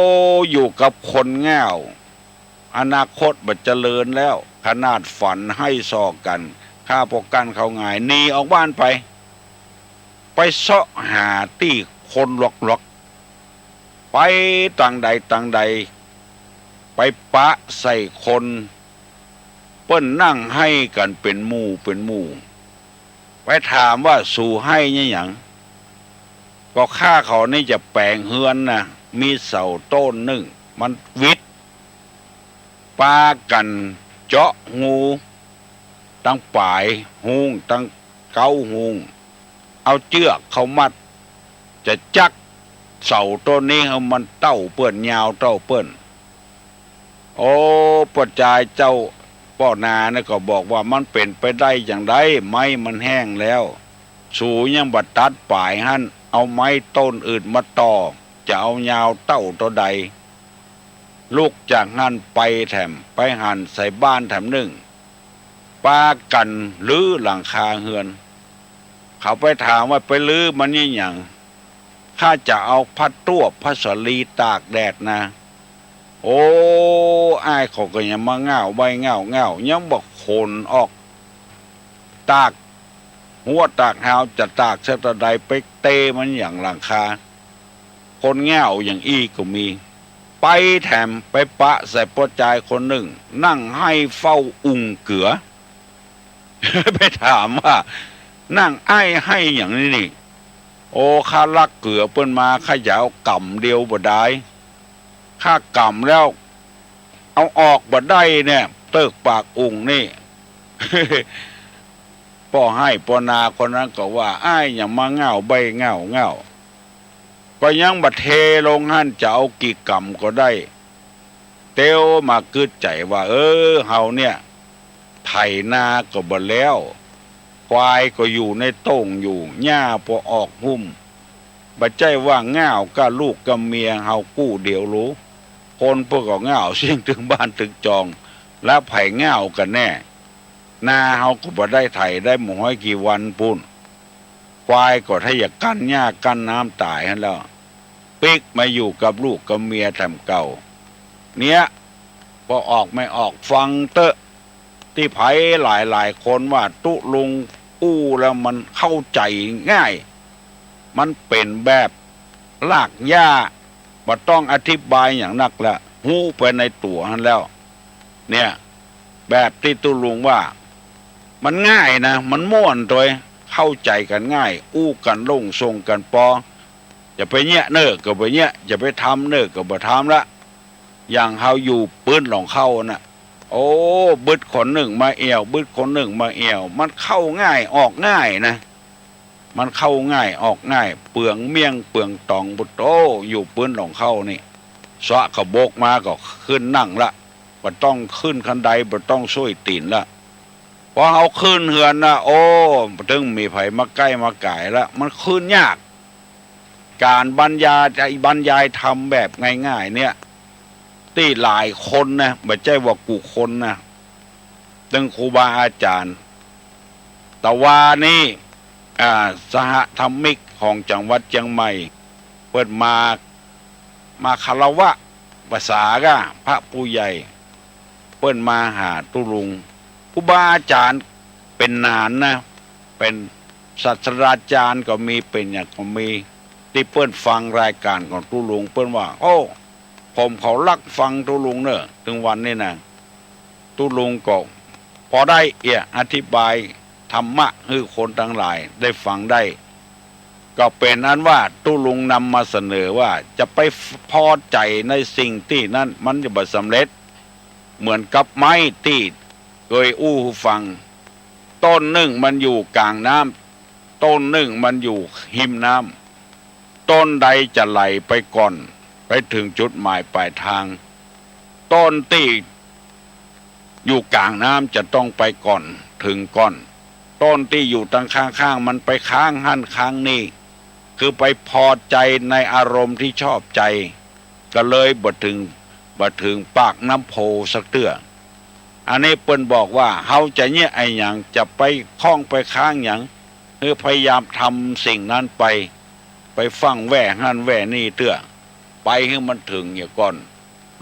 อยู่กับคนง่าว อนาคตบ่เจริญแล้ว ขนาดฝันไห้ส่อกั๋น ข้าป้องกั๋นเขาหงาย หนีออกบ้านไป ไปเซาะหาตี้คนหลอกๆ ไปตางใดตางใด ไปปะใส่คน เปิ้นนั่งไห้กั๋นเป๋นหมู่เป๋นหมู่ ไปถามว่า สูไห้ยี่หยัง ก็ข้าเขานี่จะแป๋งเฮือนนะ มีเสาต้นนึ่ง มันวิด ปากั๋นเจาะฮูตังป๋ายฮูตังเก๊าฮู เอาเจื้อกเข้ามัด จะจั๊กเสาต้นนี้หื้อมันเต้าเปิ้น ยาวเต้าเปิ้น โอ้ ป้อจายเจ้าป้อนาเนี่ยก็บอกว่า มันเป๋นไปได้จาใด ไม้มันแห้งแล้ว สูยังบ่ตัดป๋ายหั้น เอาไม้ต้นอื่นมาต่อ จะเอายาวเต้าเต้าใด ลุกจากหั้นไปแถม ไปหันใส่บ้านแถมนึ่ง ปากั๋นรื้อหลังคาเฮือน เขาไปถามว่า ไปรื้อมันยี่หยัง ข้าจะเอาผ้าตั้วผ้าสาลีตากแดดนะ โอ้ อ้ายเขาก็ยังมาง่าวไว้ง่าวง่าว ยังบ่ขนออก ตากหัวตากหาว จะตากสักเต้าใด ไปเตะมันหยังหลังคา คนง่าวอย่างอี้ก็มี ไปแถมไปปะใส่ป้อจายคนนึ่ง นั่งไห้เฝ้าอุงเกือ ไปถามว่า "นั่งไอ้ไห้หยังนี่นี่" "โอ้ ข้าลักเกือเปิ้นมา ข้าจะเอาก๋ำเดียวบ่ดาย ข้าก๋ำแล้ว เอาออกบ่ได้เนี่ย เติกปากอุ๋งนี่" ป้อไฮ่ป้อนาคนนั้นก็ว่า "อ้ายหยังมาง่าวใบ้ง่าวง่าว" ก็ยังบ่เทลงหั้น จะเอากี่ก๋ำก็ได้ เตียวมากึ๊ดใจ๋ว่า เออ เฮาเนี่ย ไถนาก็บ่แล้ว ควายก็อยู่ในโต้งอยู่ หญ้าบ่ออกหุ้ม บ่ใจ้ว่าง่าวก้าลูกก้าเมียเฮากู้เดียวลู คนเปิ้นก็ง่าวเสี้ยงตึงบ้านตึงจอง แล้วใผง่าวกั๋นแน่ นาเฮาก็บ่ได้ไถได้บ่ฮ้อยกี่วันปู้น ควายก็ถ้าอยากกั้นหญ้ากั้นน้ำต๋ายหั้นแล้ว ปิ๊กมาอยู่กับลูกกับเมียแถมเก่า เนี่ย ป้อออกแม่ออกฟังเต๊อะ ตี้ใผหลายๆ คนว่าตุ๊ลุงอู้แล้วมันเข้าใจ๋ง่าย มันเป๋นแบบรากหญ้า บ่ต้องอธิบายหยังนักละ ฮู้ไปในตั๋วหั้นแล้ว เนี่ย แบบตี้ตุ๊ลุงว่า มันง่ายนะ มันม่วนตวย เข้าใจ๋กั๋นง่าย อู้กั๋นโล่งส่งกั๋นปอ จะไปเยียะเน่อก็บ่เยียะ จะไปทำเน่อก็บ่ทำละ อย่างเฮาอยู่ปื๊นหล่องเข้าน่ะ โอ้ บึดคนนึ่งมาแอ่ว บึดคนนึ่งมาแอ่ว มันเข้าง่ายออกง่ายนะ มันเข้าง่ายออกง่าย เปืองเมี่ยงเปืองต๋อง ปุโต อยู่ปื๊นหล่องเข้านี่ สระเขาบกมาก็ขึ้นนั่งละ บ่ต้องขึ้นคันได บ่ต้องส้วยตี๋นละ ปอเฮาขึ้นเฮือนนะ โอ้ บ่ตึงมีใผมาใก้มาก๋ายละ มันขึ้นยาก ก๋านบรรยาย บรรยายธรรมแบบง่ายๆ เนี่ย ตี้หลายคนนะ บ่ใจ้ว่ากู้คนนะ ตึงครูบาอาจ๋ารย์ ตะวานี้ อ่า สหธรรมิกของจังหวัดเจียงใหม่ เปิ้นมา มาคารวะ ภาษาก้า พระผู้ใหญ่ เปิ้นมาหาตุ๊ลุง ครูบาอาจ๋ารย์เป๋นหนานนะ เป๋นศาสตราจ๋ารย์ก็มี เป๋นหยังก็มี ตี้เปิ้นฟังรายก๋านของตุ๊ลุง เปิ้นว่า โอ้ ผมเขาลักฟังตุ๊ลุงเน่อ ตึงวันนี้นะ ตุ๊ลุงก็ปอได้เอี้ย อธิบายธรรมะหื้อคนตังหลายได้ฟังได้ ก็เป๋นอันว่าตุ๊ลุงนำมาเสนอว่า จะไปพอใจ๋ในสิ่งตี้นั้น มันจะบ่สำเร็จ เหมือนกับไม้ตี้เกยอู้หื้อฟัง ต้นนึ่งมันอยู่ก๋างน้ำ ต้นนึ่งมันอยู่ฮิมน้ำ ต้นใดจะไหลไปก่อน ไปเถิงจุดหมายปลายตาง ต้นตี้อยู่ก๋างน้ำจะต้องไปก่อน เถิงก่อน ต้นตี้อยู่ตังข้างๆ มันไปค้างหั้นค้างนี่ คือไปพอใจ๋ในอารมณ์ตี้ชอบใจ๋ ก็เลยบ่เถิง บ่เถิงปากน้ำโพสักเตื้อ อันนี้เปิ้นบอกว่า เฮาจะเยียะอะหยัง จะไปค้องไปค้างหยัง คือพยายามทำสิ่งนั้นไป ไปฟั่งแว่หั้นแว่นี่เตื้อ ไปหื้อมันเถิงเหียก่อน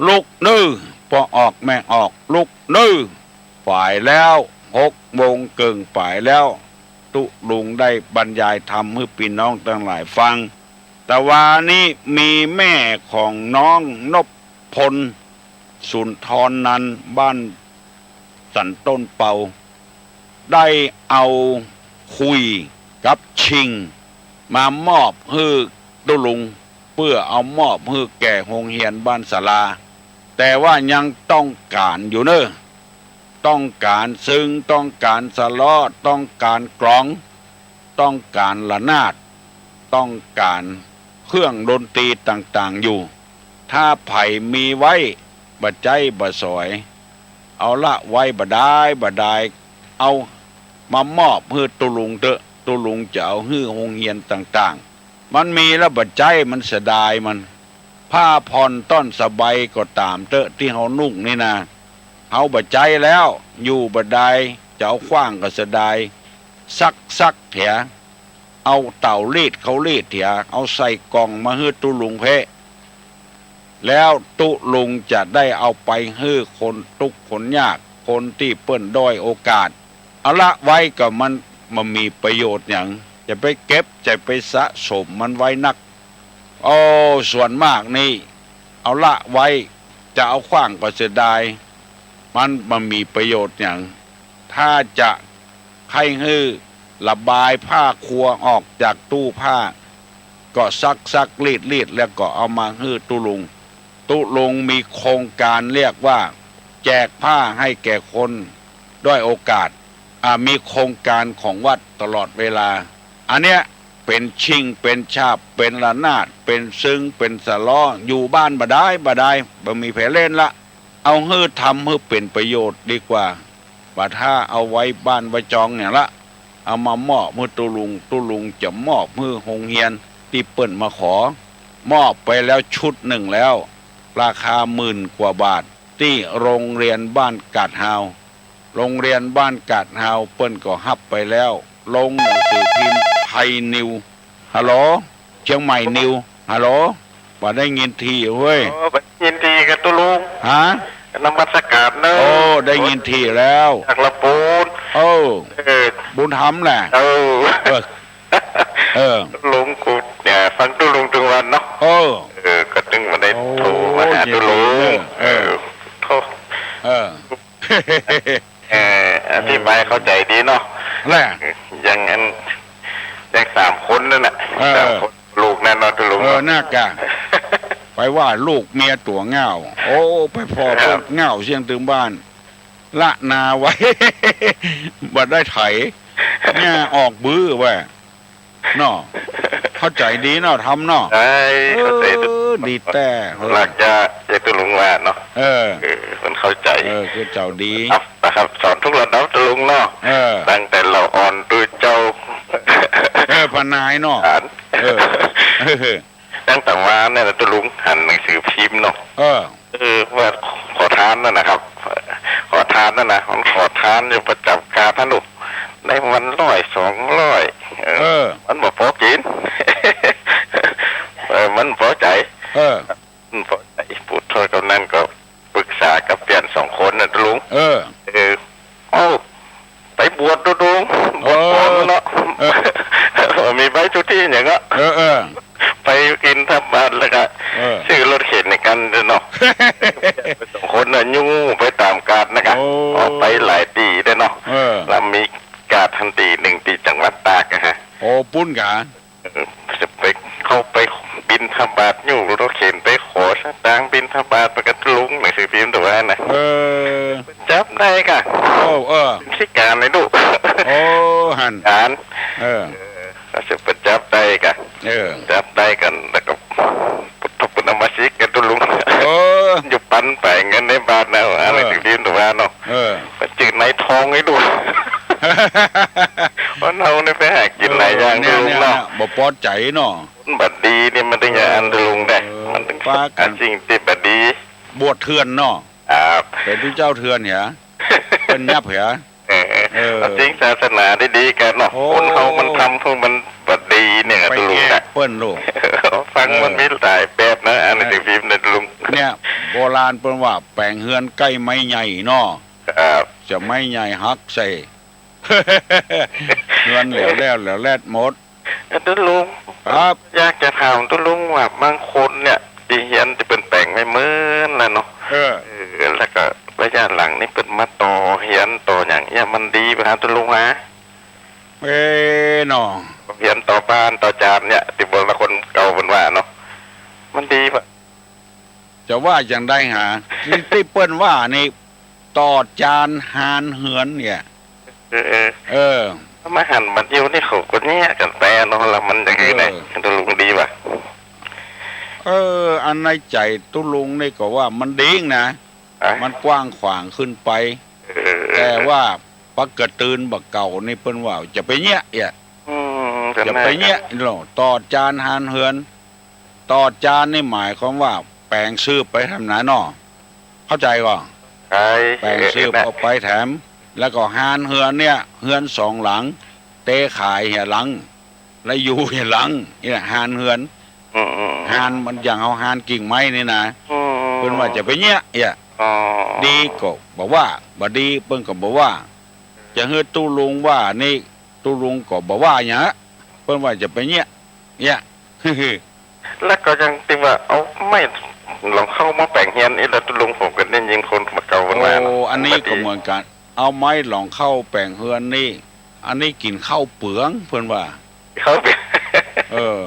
ลุกเน่อ ปอออกแม่ออก ลุกเน่อ ป๋ายแล้ว หกโมงเกิ่งป๋ายแล้ว ตุ๊ลุงได้บรรยายธรรมหื้อปี้น้องตังหลายฟัง ตะวานี้มีแม่ของน้องนพพล สุนทรนันท์ บ้านสันต้นเปา ได้เอาคุยกับชิง มามอบหื้อตุ๊ลุง เปื้อเอามอบหื้อแก่โฮงเฮียนบ้านศาลา แต่ว่ายังต้องก๋านอยู่เน่อ ต้องก๋านซึ่ง ต้องก๋านสะเลาะ ต้องก๋านกลอง ต้องก๋านระนาด ต้องก๋านเครื่องดนตรีต่างๆ อยู่ ถ้าใผมีไว้ บ่ใจ๊บ่สอย เอาละไว้บ่ดายบ่ดาย เอามามอบหื้อตุ๊ลุงเต๊อะ ตุ๊ลุงจะเอาหื้อโฮงเฮียนต่างๆ มันมีแล้วบ่ใจ๊ มันเสียดายมัน ผ้าผ่อนต้อนสะใบก็ต๋ามเต๊อะ ตี้เฮานุ่งนี่นา เฮาบ่ใจ๊แล้ว อยู่บ่ดาย จะเอาขว้างก็เสียดาย ซักๆ เหีย เอาเต่ารีดเขารีดเหีย เอาใส่กล่องมาหื้อตุ๊ลุงเภะ แล้วตุ๊ลุงจะได้เอาไปหื้อคนตุ๊กข์คนยาก คนตี้เปิ้นด้อยโอกาส เอาละไว้ก็มันบ่มีประโยชน์หยัง จะไปเก็บ จะไปสะสมมันไว้นัก โอ้ ส่วนมากนี่ เอาละไว้ จะเอาขว้างก็เสียดาย มันบ่มีประโยชน์หยัง ถ้าจะ ใค่หื้อระบายผ้าครัวออกจากตู้ผ้า ก็ซักซักรีดรีด แล้วก็เอามาหื้อตุ๊ลุง ตุ๊ลุงมีโครงการเรียกว่าแจกผ้าให้แก่คนด้อยโอกาส อ่า มีโครงการของวัดตลอดเวลา อันเนี้ยเป๋นชิ่ง เป๋นฉาบ เป๋นระนาด เป๋นซึง เป๋นสะล้อ อยู่บ้านบ่ได้ บ่ได้ บ่มีใผเล่นละ เอาหื้อทำหื้อเป๋นประโยชน์ดีกว่า บ่าถ้าเอาไว้บ้านไว้จองเนี่ยละ เอามามอบหื้อตุ๊ลุง ตุ๊ลุงจะมอบหื้อโฮงเฮียนตี้เปิ้นมาขอ มอบไปแล้วชุดนึ่งแล้ว ราคาหมื่นกว่าบาท ตี้โฮงเฮียนบ้านกาดฮาว โฮงเฮียนบ้านกาดฮาวเปิ้นก็ฮับไปแล้ว ลงหนังสือพิมพ์ไทยนิว ฮัลโหล เชียงใหม่นิว ฮัลโหล บ่ได้ยินทีเว้ย โอ้ บ่ได้ยินทีกับตุ๊ลุง ฮะ นมัสการเนอะ โอ้ ได้ยินทีแล้ว จากลำพูน เออ เออ บุญธรรมแหละ เออ เออ เออ ตุ๊ลุงกูเนี่ย ฟังตุ๊ลุงตึงวันเนาะ เออ เออ ก็ตึงบ่ได้โทรมาหาตุ๊ลุง โอ้ ยินดีเนอะ เออ เออ โทร เออ เออ อธิบายเข้าใจ๋ดีเนาะ แหละ ยังอัน ยังสามคนนั่นน่ะ เออ สามคน ลูกนั่นเนาะ ตุ๊ลุง เออ เนาะ น่ากะ ไปว่าลูกเมียตั๋วเหง้า โอ้ ไปผ่อ ครับ พวกเหง้าเสี้ยงตึงบ้าน ละนาไว้ บ่ได้ไถ หญ้าออกบื้อแว่ เนาะ เข้าใจ๋ดีเนาะ ธรรมเนาะ ใช่ เข้าใจ๋ดี เออ ดีแต๊ เออ หลักจะ จะตุ๊ลุงว่าเนาะ เออ เออ มันเข้าใจ๋ เออ คือเจ้าดี ครับ นะครับ สอนทุกระดับตุ๊ลุงเนาะ เออ ตั้งแต่เหล่าอ่อนตุ๊เจ้า เออ ป้านายเนาะ หลาน เออ ตั้งแต่วานเนี่ยนะตุ๊ลุง หันหนังสือพิมพ์เนาะ เออ เออ ว่าขอทานนั่นนะครับ ขอทานนั่นนะ มันขอทานอยู่ประจ๋ำกาดนั่นลูก ได้วันร้อยสองร้อย เออ เออ มันบ่ปอกิ๋น เออ มันบ่ปอใจ๋ เออ มันบ่ปอใจ๋ ผู้ถ้อยกำนันก็ปรึกษากับเปี้ยนสองคนน่ะตุ๊ลุง เออ เออ เอ้า ไปบวชดูดู บวชก่อนเนาะ เออ เออ มีใบสุทธิหยังก็ เออ เออ ไปบิณฑบาตแล้วก็ เออ ซื้อรถเข็นในกันเนาะ ไปสองคนน่ะ ยู้ไปต๋ามกาดนะกะ โอ้ ออกไปหลายตี้เด้อเนาะ เออ แล้วมีกาดหั้นตี้นึ่งตี้จังหวัดตากนะฮะ โอ้ ปุ้นกา เออ จะไป เข้าไปบิณฑบาตอยู่ รถเข็นไปขอสตางค์บิณฑบาตไปกับตุ๊ลุง หนังสือพิมพ์ตั๋วนะ เออ จับได้กะ โอ้ เออ ขี้ก๋านเลยลูก โอ้ หั้น ก๋าน เออ เออ ก็จะไปจับได้กะ เออ จับได้กั๋น แล้วก็พุทธคุณธรรมสิกกับตุ๊ลุง เออ อยู่ปันไปเงินในบาทนะ เออ หนังสือพิมพ์ตั๋วเนาะ เออ มันจื่อนายทองไอ้ลูก คนเฮานี่ไปหากิ๋นหลายอย่าง เออ เนี่ย ตุ๊ลุงเนาะ เนี่ย เนี่ย บ่ปอใจ๋เนาะ คนบ่ดีนี่มันตึงจะอันตุ๊ลุงได้ เออ มันตึง ปากั๋น สิ่งตี้บ่ดี บวชเถื่อนเนาะ ครับ เป๋นตุ๊เจ้าเถื่อนเหีย เปิ้นยับเหีย เออ เออ จริงศาสนาดีๆ กั๋นเนาะ โอ้ คนเฮามันทำพวกมันบ่ดีเนี่ย ไปตุ๊ลุง แก้ นะ เปิ้นลูก ฟังมัน เออ มีหลายแบบนะ อ่านหนังสือพิมพ์เนี่ยตุ๊ลุง เนี่ย โบราณเปิ้นว่าแป๋งเฮือนใก้ไม้ใหญ่เนาะ ครับ จะไม้ใหญ่หักใส่ เฮือนแหลวแหลวแหลวแหลดหมด เออ ตุ๊ลุง ครับ อยากจะถามตุ๊ลุงว่าบางคนเนี่ย ตี้เฮียนตี้เปิ้นแป๋งไว้เมินแล้วเนาะ เออ เออ แล้วก็ระยะหลังนี่เปิ้นมาต่อเฮียนต่อหยังเนี่ย มันดีบ่ฮะตุ๊ลุงฮะ เอ๊ะเนาะ เฮียนต่อบ้านต่อจานเนี่ย ตี้โบราณคนเก่าเปิ้นว่าเนาะ มันดีบ่ จะว่าจั่งใดหา ตี้ ตี้เปิ้นว่านี่ ต่อจานฮานเฮือนเนี่ย เออ เออ เออ มาหันมาเดียวนี่เขาก็แยกกั๋นไปเนาะ แล้วมันจะไง เออ ตุ๊ลุงดีบ่ เออ อันในใจ๋ตุ๊ลุงนี่ก็ว่ามันดีนะ อ่ะ มันกว้างขวางขึ้นไป เออ แต่ว่าปะกะตื่นบ่าเก่านี่เปิ้นว่าจะไปเยียะเอียะ อืม จะไปเยียะเนาะ ต่อจานฮานเฮือน ต่อจานนี่หมายความว่าแป๋งซืบไปแถมนาเนาะ เข้าใจ๋ก่อ ใช่ แป๋งซืบ เออ เข้าไปแถม แล้วก็ฮานเฮือนเนี่ย เฮือนสองหลัง เตขายเหียหลัง แล้วอยู่เหียหลัง เนี่ยฮานเฮือน อืม อืม อืม ฮานมันอย่างเอาฮานกิ่งไม้นี่นะ อืม เปิ้นว่าจะไปเยียะเอียะ อ๋อ ดีก็บ่ว่า บ่ดีเปิ้นก็บ่ว่า จะหื้อตุ๊ลุงว่านี่ ตุ๊ลุงก็บ่ว่าหยัง เปิ้นว่าจะไปเยียะ เยียะ แล้วก็ยังตี้ว่าเอาไม้หลองเข้ามาแป๋งเฮือนอีกแล้วตุ๊ลุง ผมก็ได้ยินคนเก่าเปิ้นว่าเนาะ โอ้ อันนี้ก็เหมือนกั๋น เอาไม้หลองเข้าแป๋งเฮือนนี่ อันนี้กิ๋นข้าวเปือง เปิ้นว่า ข้าวเปือง เออ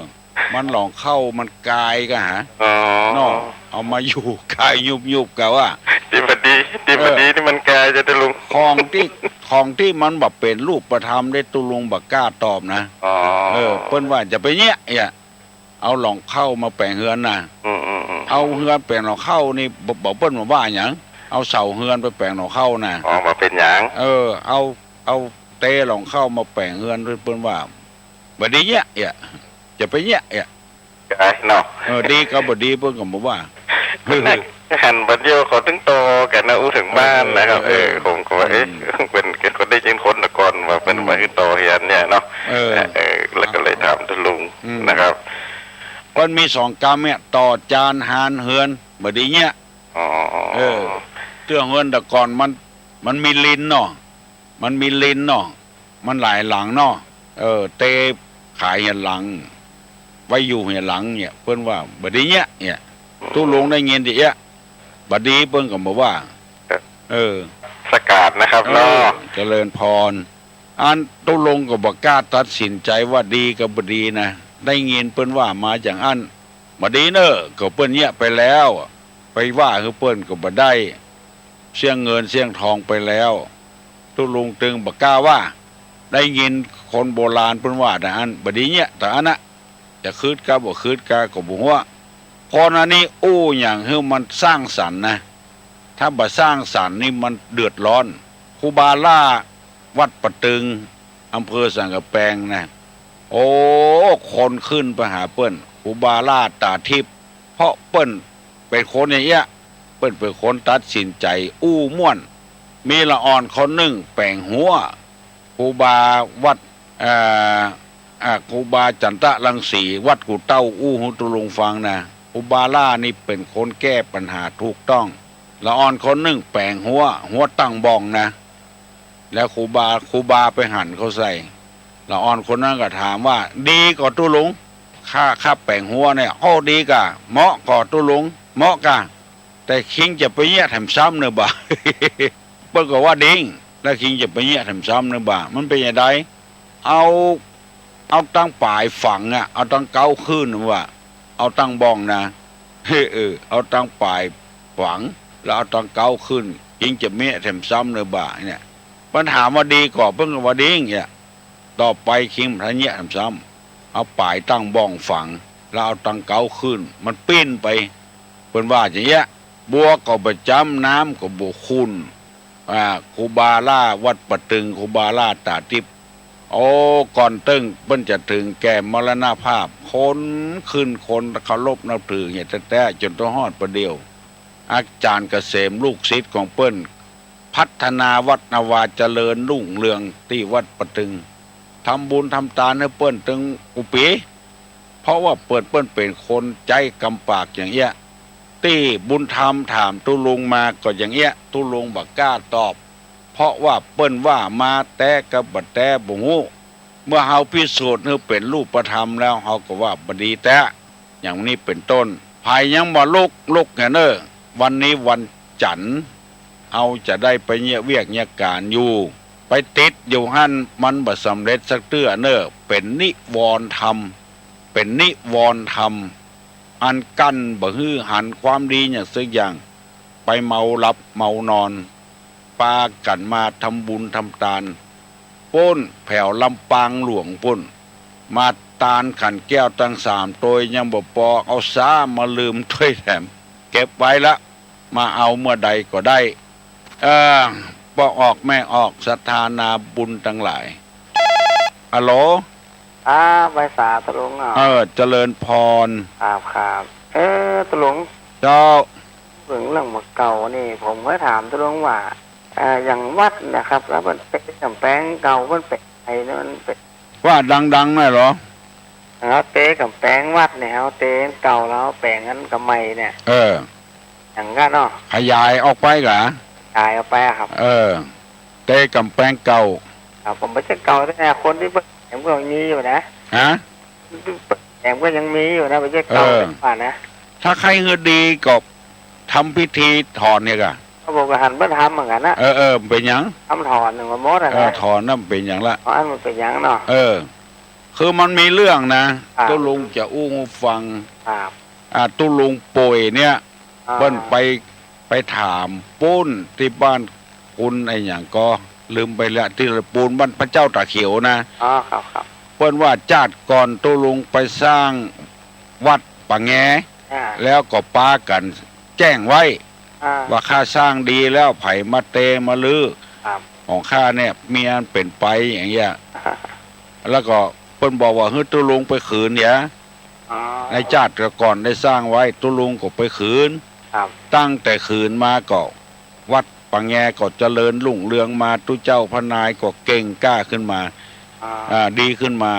มันหล่องข้าวมันกายกะหา อ๋อ เนาะ เอามาอยู่กายยุบๆ กะว่า ตี้บ่ดี ตี้บ่ดี เออ นี่มันกายจ้ะตุ๊ลุง ของตี้ ของตี้มันบ่เป๋นรูปธรรมเด้ ตุ๊ลุงบ่กล้าตอบนะ อ๋อ เออ เปิ้นว่าจะไปเยียะ เยียะ เอาหล่องข้าวมาแป๋งเฮือนน่ะ อืมๆๆ เอาเฮือนแป๋งหล่องข้าวนี่ บ่ บ่ เปิ้นบ่ว่าหยัง เอาเสาเฮือนไปแป๋งหล่องข้าวน่ะ อ๋อ บ่เป๋นหยัง เออ เอา เอาเตหล่องข้าวมาแป๋งเฮือน เปิ้นว่า บ่ดีเยียะ เยียะ จะไปเยียะ เยียะ กายเนาะ เออ ดีกับบ่ดีเปิ้นก็บ่ว่า หันบ่าเดี่ยวเขาตึงต่อกั๋นนะ อู้เถิงบ้านนะครับ เออ เออ ผมก็ว่า เอ๊ะ อืม เปิ้น เปิ้นได้ยินคนตะก่อนว่าเปิ้น อืม ว่าหื้อต่อเฮือนเนี่ยเนาะ เออ เออ แล้วก็เลยถามตุ๊ลุง อืม นะครับ เปิ้นมีสองกำเนี่ย ต่อจานหานเฮือน บ่ดีเยียะ อ๋อ เออ เตื้อเฮือนตะก่อนมัน มันมีลินเนาะ มันมีลินเนาะ มันหลายหลังเนาะ เออ เตขายเฮือนหลัง ไว้อยู่เฮือนหลังเนี่ย เปิ้นว่าบ่ดีเยียะ เนี่ย ตุ๊ลุงได้ยินตี้เยียะ บ่ดีเปิ้นก็บ่ว่า ครับ เออ สกัดนะครับ เออ เนาะ เจริญพร อันตุ๊ลุงก็บ่กล้าตัดสินใจ๋ว่าดีกับบ่ดีนะ ได้ยินเปิ้นว่ามาอย่างอั้น บ่ดีเน่อ ก็เปิ้นเยียะไปแล้ว ไปว่าหื้อเปิ้นก็บ่ได้ เสี้ยงเงินเสี้ยงทองไปแล้ว ตุ๊ลุงตึงบ่กล้าว่า ได้ยินคนโบราณเปิ้นว่าตางอั้น บ่ดีเยียะตางอั้นนะ จะคืดกาบ่คืดกาก็บ่ฮู้ คนอันนี้อู้หยังหื้อมันสร้างสรรค์นะ ถ้าบ่สร้างสรรค์นี่มันเดือดร้อน ครูบาหล้าวัดป่าตึง อำเภอสันกำแปงนะ โอ้ คนขึ้นไปหาเปิ้น ครูบาหล้าต๋าทิพย์ เพราะเปิ้นเป๋นคนอย่างเอี้ย เปิ้นเป๋นคนตัดสินใจ๋อู้ม่วน มีละอ่อนคนนึ่งแป๋งหัว ครูบาวัด เอ่อ อ่า ครูบาจันตะรังสี วัดกู่เต้า อู้หื้อตุ๊ลุงฟังนะ ครูบาหล้านี่เป๋นคนแก้ปัญหาถูกต้อง ละอ่อนคนนึ่งแป๋งหัว หัวตั้งบ่องนะ แล้วครูบา ครูบาไปหันเข้าใส่ ละอ่อนคนนั้นก็ถามว่า ดีก่อตุ๊ลุง ข้า ข้าแป๋งหัวเนี่ย โอ้ ดีก่ะ เหมาะก่อตุ๊ลุง เหมาะก่ะ แต่คิงจะไปเยียะแถมซ้ำเน่อบ่า เปิ้นก็ว่าดี แล้วคิงจะไปเยียะแถมซ้ำเน่อบ่า มันเป๋นจะใด เอา เอาตังป๋ายฝังอะ เอาตังเก๊าขึ้นว่า เอาตังบ่องนะ เออ เอาตังป๋ายฝัง แล้วเอาตังเก๊าขึ้น คิงจะเยียะแถมซ้ำเน่อบ่าเนี่ย เปิ้นถามว่าดีก่อ เปิ้นก็ว่าดีเนี่ย ต่อไปคิงบ่ทันเยียะแถมซ้ำ เอาป๋ายตังบ่องฝัง แล้วเอาตังเก๊าขึ้น มันปิ้นไป เปิ้นว่าจะเยียะ บัวก็บ่จ้ำ น้ำก็บ่ขุ่น อ่า ครูบาหล้าวัดป่าตึง ครูบาหล้าต๋าทิพย์ โอ้ ก่อนเติ้งเปิ้นจะเถิงแก่มรณภาพ คนขึ้นคนเคารพนับถือเหียแต๊ๆ จ๋นเต้าฮอดปะเดี่ยว อาจ๋ารย์เกษมลูกศิษย์ของเปิ้น พัฒนาวัดนาวาเจริญรุ่งเรืองตี้วัดป่าตึง ทำบุญทำตานหื้อเปิ้นตึงกู้ปี๋ เพราะว่าเปิ้น เปิ้นเป๋นคนใจ๊กำปากอย่างเอี้ย ตี้บุญธรรมถามตุ๊ลุงมาก็อย่างเอี้ย ตุ๊ลุงบ่กล้าตอบ เพราะว่าเปิ้นว่ามาแต๊กับบ่แต๊บ่ฮู้ เมื่อเฮาพิสูจน์หื้อเป๋นรูปธรรมแล้ว เฮาก็ว่าบ่ดีแต๊ อย่างนี้เป๋นต้น ใผยังบ่ลุก ลุกแหน่เน่อ วันนี้วันจั๋นทร์ เฮาจะได้ไปเยียะเวียกเยียะก๋านอยู่ ไปติดอยู่หั้น มันบ่สำเร็จสักเตื้อเน่อ เป๋นนิวรณ์ธรรม เป๋นนิวรณ์ธรรม อันกั้นบ่หื้อหันความดีอย่างสักอย่าง ไปเมาหลับเมานอน ปากั๋นมาทำบุญทำตาน ปู๊นแผวลำปางหลวงปู๊น มาตานขันแก้วตังสามตวยยังบ่ปอ เอาซ้ามาลืมตวยแถม เก็บไว้ละ มาเอาเมื่อใดก็ได้ เออ ป้อออกแม่ออก ศรัทธานาบุญตังหลาย ฮัลโหล ครับ ไหว้สาตุ๊ลุงอ่ะ เออ เจริญพร ครับ ครับ เออ ตุ๊ลุง เจ้า เถิงเรื่องบ่าเก่านี่ ผมก็ถามตุ๊ลุงว่า เอ่อ อย่างวัดนะครับ แล้วเปิ้นเตกำแปงเก่า เปิ้นเป๋นไงเนี่ย มันเป๋น ว่าดังๆ หน่อยเหรอ เฮาเตกำแปงวัดเนี่ย เฮาเตเก่าแล้วแป๋งอันกำใหม่เนี่ย เออ อย่างกั๋นเนาะ ขยายออกไปก่า ขยายออกไปอะครับ เออ เตกำแปงเก่า ครับ ผมบ่ใจ้เก่าแต๊ คนตี้เปิ้นแป๋งก็ยังมีอยู่นะ ฮะ เปิ้นแป๋งก็ยังมีอยู่นะ บ่ใจ้เก่า เออ กว่านะ ถ้าใค่หื้อดีก็ทำพิธีถอนเนี่ยก่า ถ ผมก็หันเปิ้นทำเหมือนกั๋นนะ เออ เออ เป๋นหยัง ทำถอนนึ่งมาหมดอะนะ เออ ถอนนั้นเป๋นหยังละ ถอนมันเป๋นหยังเนาะ เออ คือมันมีเรื่องนะ ครับ ตุ๊ลุงจะอู้ฟัง ครับ อ่า ตุ๊ลุงป่วยเนี่ย อ่า เปิ้นไป ไปถามปู๊นตี้บ้านคุณไอ้หยังก็ลืมไปละ ตี้ปู๊นบ้านพระเจ้าต๋าเขียวนะ อ๋อ ครับ ครับ เปิ้นว่าจาติก่อนตุ๊ลุงไปสร้างวัดป่าแง อ่า แล้วก็ปากั๋นแจ้งไว้ อ่า ว่าข้าสร้างดีแล้ว ใผมาเตะมารื้อ ครับ ของข้าเนี่ย มีอันเป๋นไปอย่างเงี้ย แล้วก็เปิ้นบอกว่า หื้อตุ๊ลุงไปคืนเหีย อ๋อ ในจาติก่อนได้สร้างไว้ ตุ๊ลุงก็ไปคืน ครับ ตั้งแต่คืนมาก็ วัดป่าแงก็เจริญรุ่งเรืองมา ตุ๊เจ้าพระนายก็เก่งกล้าขึ้นมา อ่า อ่า ดีขึ้นมา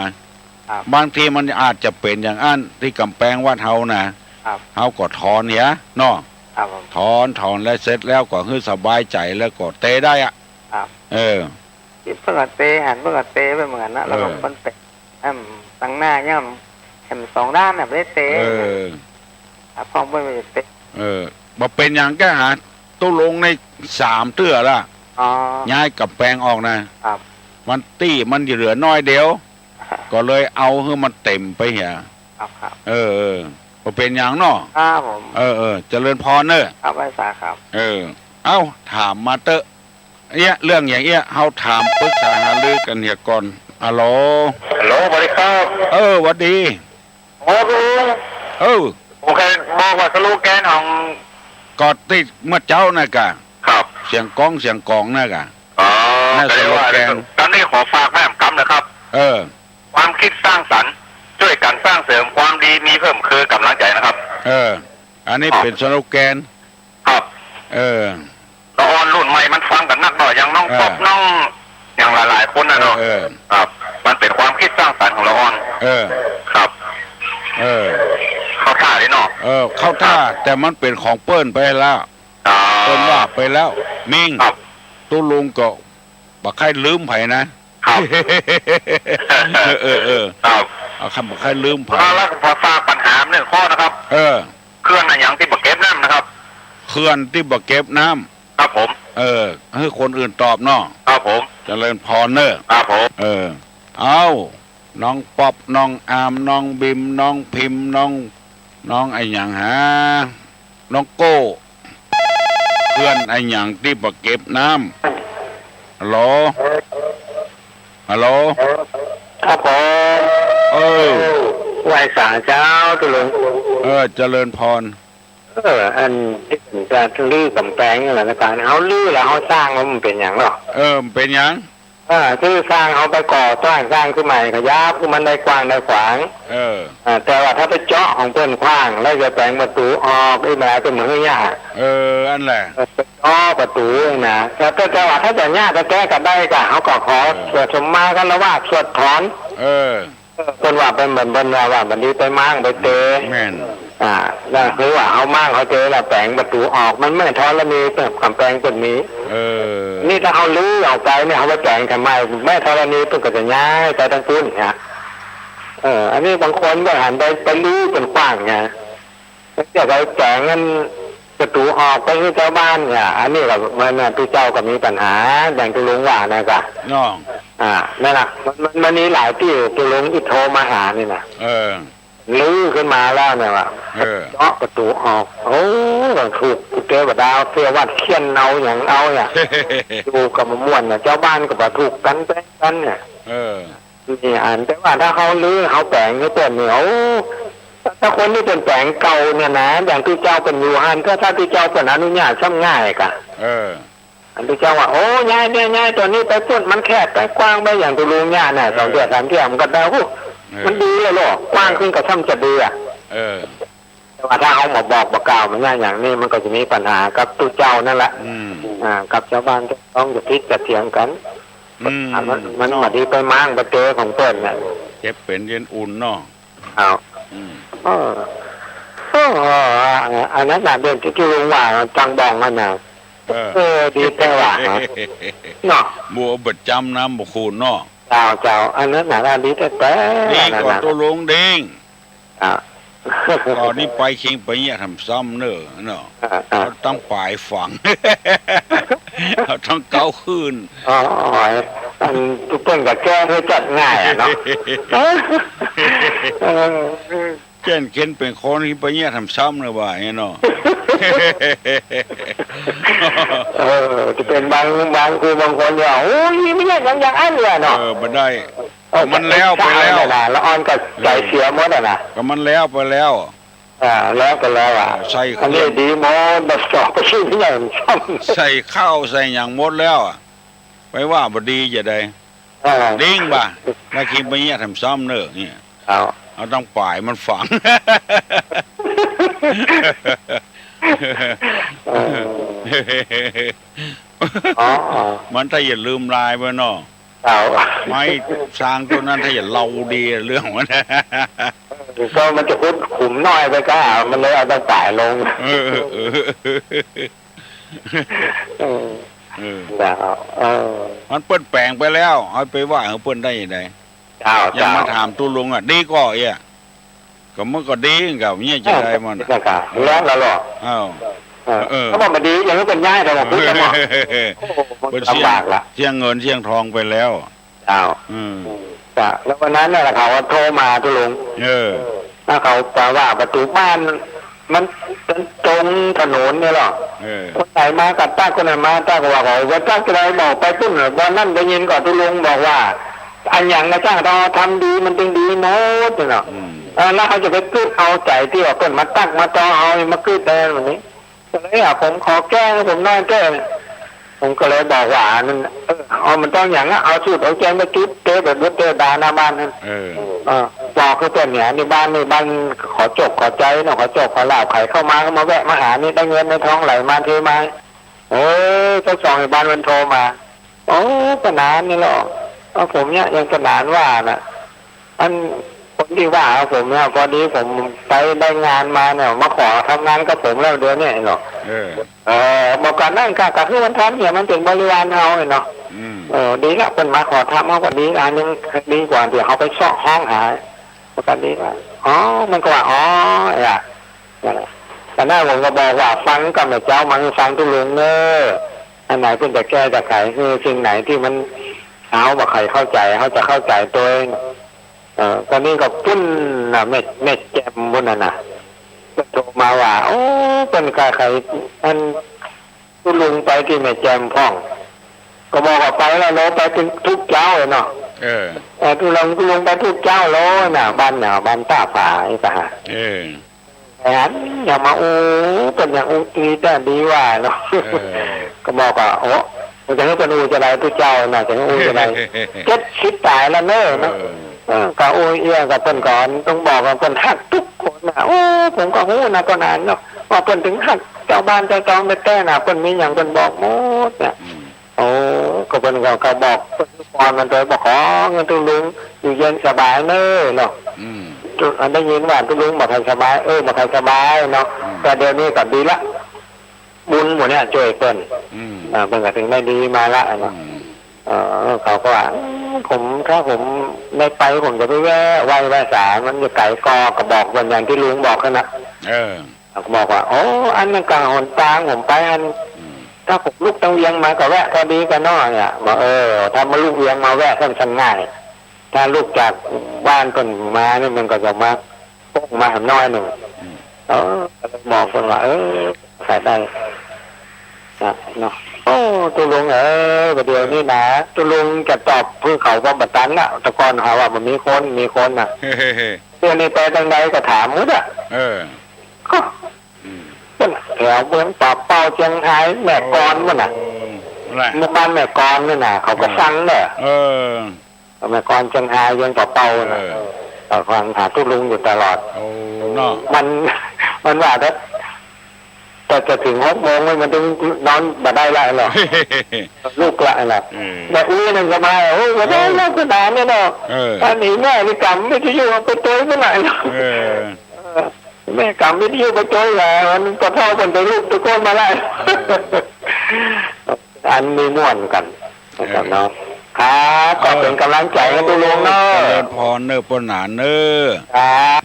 ครับ บางทีมันอาจจะเป๋นอย่างอั้น ตี้ก๋ำแปงวัดเฮานะ ครับ เฮาก็ถอนเหียเนาะ ครับผม ถอน ถอนแล้วเสร็จแล้วก็หื้อสบายใจ๋แล้วก็เตะได้อะ ครับ เออ ตี้เปิ้นก็เตะ หันเปิ้นก็เตะไปเหมือนกั๋นนะ แล้วก็ เออ เปิ้นเตะ อืม ตังหน้าเนี่ย แหมสองด้านน่ะ บ่ได้เตะ เออ อ่ะ พ่องเปิ้นบ่ได้เตะ เออ บ่เป๋นหยังก้าหา ตุ๊ลุงในสามเตื้อละ อ๋อ ย้ายก๋ำแปงออกนะ ครับ มันตี้มันเหลือน้อยเดียว ก็เลยเอาหื้อมันเต๋มไปเหีย ครับ ครับ เออ เออ บ่เป๋นหยังเนาะ ครับผม เออ เออ เจริญพรเน่อ ครับ ไหว้สาครับ เออ เอ้า ถามมาเต๊อะ เอี้ย เรื่องอย่างเอี้ย เฮาถามปรึกษาหารือกั๋นเหียก่อน ฮัลโหล ฮัลโหล สวัสดีครับ เออ หวัดดี โอ้ ลุง เออ ผมเคยบอกว่าสโลแกนของ ก็ตี้เมื่อเจ๊าน่ะก่ะ ครับ เสียงก้องเสียงก๋องน่ะก่ะ อ๋อ นั่น ก็เรียกว่า สโลแกน ตอนนี้ขอฝากแม่กำนะครับ เออ ความคิดสร้างสรรค์ ช่วยกันสร้างเสริมความดี มีเพิ่มคือกำลังใจนะครับ เออ อันนี้ อ๋อ เป๋นสโลแกน ครับ เออ ละอ่อนรุ่นใหม่มันฟังกั๋นนักเนาะ อย่างน้อง เออ ป๊อป น้อง อย่างหลายๆ คนน่ะเนาะ เออ เออ ครับ มันเป๋นความคิดสร้างสรรค์ของละอ่อน เออ ครับ เออ เข้าท่าดีเนาะ เออ เข้าท่า ครับ แต่มันเป๋นของเปิ้นไปแล้ว อ๋อ เปิ้นว่าไปแล้ว มิง ครับ ตุ๊ลุงก็บ่ใค่ลืมใผนะ ครับ เออ เออ เออ ครับ เอาคำบ่ใค่ลืมใผ แล้ว แล้วขอฝากปัญหาหนึ่งข้อนะครับ เออ เขื่อนอะหยังตี้บ่เก็บน้ำนะครับ เขื่อนตี้บ่เก็บน้ำ ครับผม เออ หื้อคนอื่นตอบเนาะ ครับผม เจริญพรเน่อ ครับผม เออ เอ้า น้องป๊อป น้องอาร์ม น้องบิม น้องพิมพ์ น้อง น้องอะหยังหา น้องโก้ เขื่อนอะหยังตี้บ่เก็บน้ำ ฮัลโหล ฮัลโหล ครับผม เออ ไหว้สาเจ้าตุ๊ลุง เออ เจริญพร เออ อันตี้จะรื้อก๋ำแปงนี่แหละนะ ก๋านเฮารื้อแล้วเฮาสร้างมันเป๋นหยังเนาะ เออ มันเป๋นหยัง เออ คือสร้างเฮาไปก่อสร้าง สร้างขึ้นใหม่ ขยับหื้อมันได้กว้างได้ขวาง เออ อ่า แต่ว่าถ้าไปเจาะของเปิ้นขว้าง แล้วจะแป๋งประตู๋ออก อี้บ่าเปิ้นบ่หื้อเยียะ เออ อั้นแหละ เออ ไปเจาะประตู๋นะ แต่ แต่ แต่ว่าถ้าจะเยียะแต๊ๆ ก็ได้ก่ะ เฮาก็ขอ เออ สวดสมมาคารวะ สวดถอน เออ เออ เปิ้นว่าเปิ้น เปิ้น เปิ้นว่า ว่าบ่ดีไปม้างไปเตะ แม่น อ่า แล้วคือว่าเฮาม้างเฮาเตะแล้วแป๋งประตู๋ออก มันบ่ธรณี ก๋ำแปงเปิ้นมี เออ นี่ถ้าเฮารื้อออกไปเนี่ย เฮาไปแป๋งทำไม บ่ธรณีเปิ้นก็จะย้ายไปตางปู๊นเนี่ย เออ อันนี้บางคนก็หันไป ไปรื้อเปิ้นขว้างไง เปิ้นจะไปแป๋งอันประตู๋ออกไปหื้อจาวบ้านเนี่ย อันนี้ก็มันน่ะ ตุ๊เจ้าก็มีปัญหา อย่างตุ๊ลุงว่าน่ะก่ะ เนาะ อ่า นั่นน่ะ มัน มัน มันมีหลายตี้ตุ๊ลุงตี้โทรมาหานี่น่ะ เออ รื้อขึ้นมาแล้วเนี่ยว่า เออ เจาะประตู๋ออก โอ้ ถูกเตวดาเทวดาเฆี่ยนเอาหยังเอาเนี่ย อยู่ก็บ่ม่วนน่ะ จาวบ้านก็บ่ถูกกั๋นแต๊กั๋นเนี่ย เออ นี่อัน แต่ว่าถ้าเฮารื้อเฮาแป๋งหื้อเปิ้นนี่ โอ้ ถ้าคนตี้เปิ้นแป๋งเก่าเนี่ยนะ อย่างตุ๊เจ้าเปิ้นอยู่หั้น ถ้า ถ้าตุ๊เจ้าเปิ้นอนุญาตซ้ำง่ายก่ะ เออ อันตุ๊เจ้าว่า โอ้ ย้ายเนี่ย ย้ายตอนนี้ไปปู๊น มันแคบไปกว้างไป อย่างตุ๊ลุงเยียะน่ะ เออ สองเตื้อสามเตื้อมันก็ได้ โอ้ เออ มันดีแล้วเนาะ กว้างขึ้นก็ซ้ำจะดีอะ เออ แต่ว่าถ้าเฮาบ่บอกบ่กล่าวมันเนี่ย อย่างนี้มันก็จะมีปัญหากับตุ๊เจ้านั่นแหละ อืม อ่า กับจาวบ้านเจ้าของจะผิดจะเถียงกั๋น อืม อ่า มัน มัน เนาะ บ่ดีไปม้างไปเตะของเปิ้นน่ะ เจ็บเป๋นเย็นอุ่นเนาะ อ้าว อืม เออ เออ อันนั้นน่ะ เรื่องตี้ตุ๊ลุงว่าจังบ่องนั่นน่ะ เออ เออ ดีแต๊ว่า เนาะ บ่เอาบ่จ๋ำน้ำบ่คูนเนาะ เจ้า เจ้า อันนั้นน่ะ ดีแต๊ๆ ดีกว่าตุ๊ลุงเด้ง อ่า ต๋อนนี้ไปเข็งไปเยียะแถมซ้ำเน่อเนาะ อ่า อ่า เอาตังป๋ายฝัง เอาตังเก๊าคืน อ๋อ อันเปิ้นก็แก้หื้อจัดง่ายอะเนาะ เออ เจ้นเข็นเป๋นคนที่ไปเยียะแถมซ้ำเน่อว่าอย่างเงี้ยเนาะ เออ จะเป๋นบาง บางครูบางคนเนี่ย โอ้ย ไม่ใช่อย่าง อย่างอั้นเนี่ยเนาะ เออ บ่ได้ เออ มันแล้วไปแล้ว ละอ่อนก็ใจ๋เสียหมดอะนะ ก็มันแล้วไปแล้ว อ่า แล้วไปแล้วอะ ใส่เครื่อง อันนี้ดีหมด บ่ต้องไปซื้อที่ไหนซ้ำ ใส่ข้าวใส่หยังหมดแล้วอะ ไปว่าบ่ดีจะได้ อ่า ดิ้งบ่ะ แล้วเข็งไปเยียะแถมซ้ำเน่อเนี่ย เอา เอาตังป๋ายมันฝัง เออ อ๋อ อ๋อ มันถ้าอย่าลืมลายไปเนาะ เอา ไม้ซางต้นนั้นถ้าอย่าเล่าดีเรื่องมัน ก็มันจะขุดขุมน้อยไปก็ มันเลยเอาตังป๋ายลง เออ เออ เออ เออ แล้ว เออ มันเปิ้นแป๋งไปแล้ว เอาไปว่าหื้อเปิ้นได้ยังไง เจ้า ยังมา เจ้า ถามตุ๊ลุงอะ ดีก่อเอี้ย ก็มันก็ดีกับเนี่ยจะได้มันอะ เออ แล้วละหรอ อ้าว เออ เออ เขาบอกมันดี ยังไม่เป็นย้าย แต่ว่าพูดกันหมด โอ้โห มัน เปิ้นเสี้ยง ลำบากละ เสี้ยงเงินเสี้ยงทองไปแล้ว เจ้า อืม จ้ะ แล้ววันนั้นน่ะเขาก็โทรมาตุ๊ลุง เออ แล้วเขาไปว่าประตู๋บ้าน มันตรงถนนเนี่ยเหรอ เออ คนไหนมาก็ตั๊ก คนไหนมาตั๊ก ก็ว่าเขาไปตั๊กจะได้บอกไปปุ้น วันนั้นได้ยินก่อนตุ๊ลุงบอกว่า อันหยังนะจ้า ต้องทำดีมันจึงดีหมดเนาะ อืม เออ แล้วเขาจะไปกึ๊ดเอาใจ๋ตี้ว่าเปิ้นมาตั๊กมาตอเอา มากึ๊ดได้วันนี้ ก็เลยอ่ะ ผมขอแก้ผมหน้อยเต๊อะ ผมก็เลยบอกว่าอันนั้น เออ เอา มันต้องอย่างนั้น เอาสูตรเอาแกงไปจุดเต๊ะแบบรถเต๊ะดาหน้าบ้านนั่น เออ เออ บอกคือเปิ้นเนี่ย นี่บ้าน นี่บ้านขอโจคขอใจ๋เนาะ ขอโจคขอลาภ ใผเข้ามาก็มาแวะมาหานี่ ได้เงินได้ทองไหลมาเทมา เออ เจ้าของไอ้บ้านมันโทรมา โอ้ ปะหนานนี่เหรอ เอา ผมเนี่ยยังปะหนานว่าน่ะ อันคนตี้ว่าผมเนี่ย พอดีผมไปได้งานมาเนี่ย มาขอทำงานกับผมแล้วเดี๋ยวนี้เนาะ เออ เออ บอกกันนั่นก็ ก็คือมันทำเนี่ย มันเป๋นบริวารเฮาเนาะ อืม เออ ดีละ เปิ้นมาขอทำเฮาก็ดี อันนึงดีกว่าตี้เฮาไปเซาะฮ้องหา บอกกันดีว่า อ๋อ มันก็ว่า อ๋อ ไอ้อะ นั่นแหละ แต่หน้าผมก็บอกว่า ฟังกับแม่เจ้า มาฟังตุ๊ลุงเน้อ อันไหนเปิ้นจะแก้จะไข คือสิ่งไหนตี้มัน เฮาบ่ใค่เข้าใจ๋ เฮาจะเข้าใจ๋ตวย เออ ต๋อนนี้ก็ปุ้นน่ะ แม่ แม่แจ่มปุ้นน่ะนะ เปิ้นโทรมาว่า โอ้ เปิ้นก็ใค่ อัน ตุ๊ลุงไปตี้แม่แจ่มพ่อง ก็บอกว่าไปแล้วเนาะ ไปทุกเจ๊าเลยเนาะ เออ เออ ตุ๊ลุง ตุ๊ลุงไปทุกเจ๊าเลยน่ะ บ้านเนี่ย บ้านต้าผาไอ้ตาหา เออ อันอย่ามาอู้ เปิ้นอย่างอู้ตี้แต่ดีว่าเนาะ เออ ก็บอกว่า โอ้ จะหื้อเปิ้นอู้จะได้ตุ๊เจ้าน่ะ จะหื้ออู้จะได้ เจ็ดสิบต๋ายแล้วเน้อเนาะ เออ เออ ก็อู้เอี้ยกับเปิ้นก่อน ต้องบอกว่าเปิ้นฮักตุ๊กคนน่ะ โอ้ ผมก็ฮู้นะ ต๋อนนั้นเนาะ ว่าเปิ้นถึงฮักเจ้าบ้านเจ้าจองแต๊ๆ น่ะ เปิ้นมีหยังเปิ้นบอกหมดน่ะ อืม โอ้ ก็เปิ้นก็ ก็บอกเปิ้นก่อนมันโดยบอก ขอเงินตุ๊ลุงอยู่เย็นสบายเน้อเนาะ อืม ตุ๊ อันได้ยินว่าตุ๊ลุงบ่ใค่สบาย เออ บ่ใค่สบายเนาะ อืม แต่เดี๋ยวนี้ก็ดีละ บุญหมู่เนี่ยจ้วยเปิ้น อืม อ่า เปิ้นก็ถึงได้ดีมาละเนาะ อืม เออ เขาก็ว่า อืม ผม ถ้าผมได้ไป ผมจะไปแวะไหว้แวะสา มันจะไก๋ก่อ ก็บอกเปิ้นอย่างตี้ลุงบอกหั้นนะ เออ เขาก็บอกว่า โอ้ อันนั้นก็หนตางผมไปอัน อืม ถ้าผมลุกตางเวียงมาก็แวะพอดีกั๋นเนาะเนี่ย บอก เออ ถ้ามาลุกเวียงมาแวะก็มันง่าย ถ้าลุกจากบ้านเปิ้นมานี่มันก็จะมาโป้งมาหำน้อยหนึ่ง อืม เออ ก็เลยบอกเปิ้นว่า เออ ใส่ได้ นะ เนาะ โอ้ ตุ๊ลุงเอ๋ย บ่าเดี๋ยวนี้นะ ตุ๊ลุงจะตอบเพื่อเขาบ่ตันละ แต่ก่อนเขาว่าบ่มีคน มีคนน่ะ เดี๋ยวนี้ไปตางใดก็ถามหมดอะ เออ ก็ อืม เปิ้นแถวเมืองป่าเป้า เจียงฮาย แม่กลอนปุ้นน่ะ โอ้ แหละ หมู่บ้านแม่กลอนนี่น่ะ เขาก็ เออ ฟังเน้อ เออ แม่กลอน เจียงฮาย เมืองป่าเป้าน่ะ เออ เขาฟังหาตุ๊ลุงอยู่ตลอด โอ้ เนาะ มัน มันว่าถ้า แต่จะถึงหกโมงมันต้องนอนบ่ได้ละหรอก ลุกละละ อืม แต่อู้นั่นก็มา โอ้ บ่ได้ละ เออ ขนาดนี้เนาะ เออ อันนี้แม่นี่กำวิทยุไปตวยเมื่อไหร่เนาะ เออ เออ แม่กำวิทยุไปตวยแหละ มันก็เท่ากันไปลุกตะโกนมาละ เออ อันนี้ม่วนกั๋นนะครับเนาะ เออ ครับ ก็เป๋นก๋ำลังใจ๋หื้อตุ๊ลุงเนาะ เจริญพรเน้อ ป้อหนานเน้อ ครับ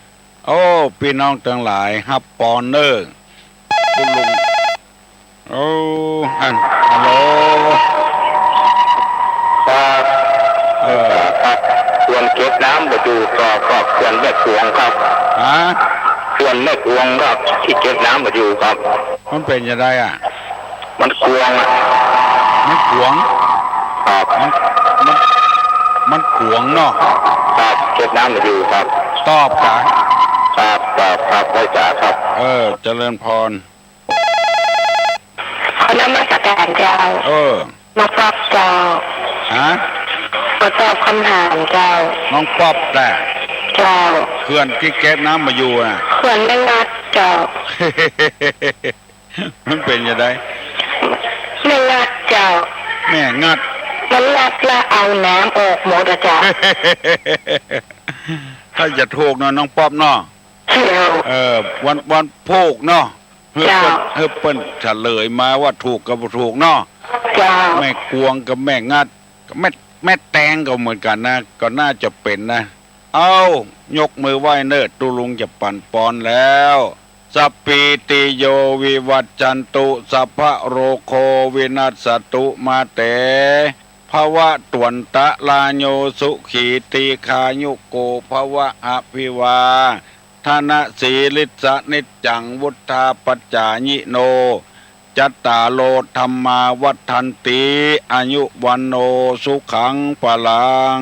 โอ้ ปี้น้องตังหลาย ฮับปอนเน่อ คุณลุง โอ้ อัน ฮัลโหล ครับ เออ ครับ เขื่อนเก็บน้ำบ่อยู่ครับ ครับ เขื่อนแม่กวงครับ ฮะ เขื่อนแม่กวงครับ ตี้เก็บน้ำบ่อยู่ครับ มันเป๋นจะใดอะ มันกวงอะ มันกวง ครับ มัน มัน มันกวงเนาะ ครับ เก็บน้ำบ่อยู่ครับ ตอบกะ ครับ ครับ ครับ ไหว้สาครับ เออ เจริญพร ขอนมัสการเจ้า เออ น้องป๊อปเจ้า ฮะ ขอตอบคำถามเจ้า น้องป๊อปแต๊ เจ้า เขื่อนตี้เก็บน้ำบ่อยู่อะ เขื่อนแม่งัดเจ้า มันเป๋นจะใด แม่งัดเจ้า แม่งัด มันงัดละเอาน้ำออกหมดอะเจ้า ถ้าจะถูกเนาะน้องป๊อปเนาะ เจ้า เออ วัน วันพูกเนาะ หื้อเปิ้น เจ้า หื้อเปิ้นเฉลยมาว่าถูกกับบ่ถูกเนาะ เจ้า แม่กวงกับแม่งัด กับแม่ แม่แตงก็เหมือนกั๋นนะ ก็น่าจะเป๋นนะ เอ้า ยกมือไหว้เน่อ ตุ๊ลุงจะปั๋นปอนแล้ว สัพพีติโยวิวัชชันตุ สัพพะโรโควินัสสะตุ มาเต ภะวะตวันตะราโย สุขี ทีฆายุโก ภะวะ อะภิวาทะนะสีลิสสะ นิจจัง วุฑฒาปจายิโน จัตตาโร ธัมมา วัฑฒันติ อายุ วัณโณ สุขัง พะลัง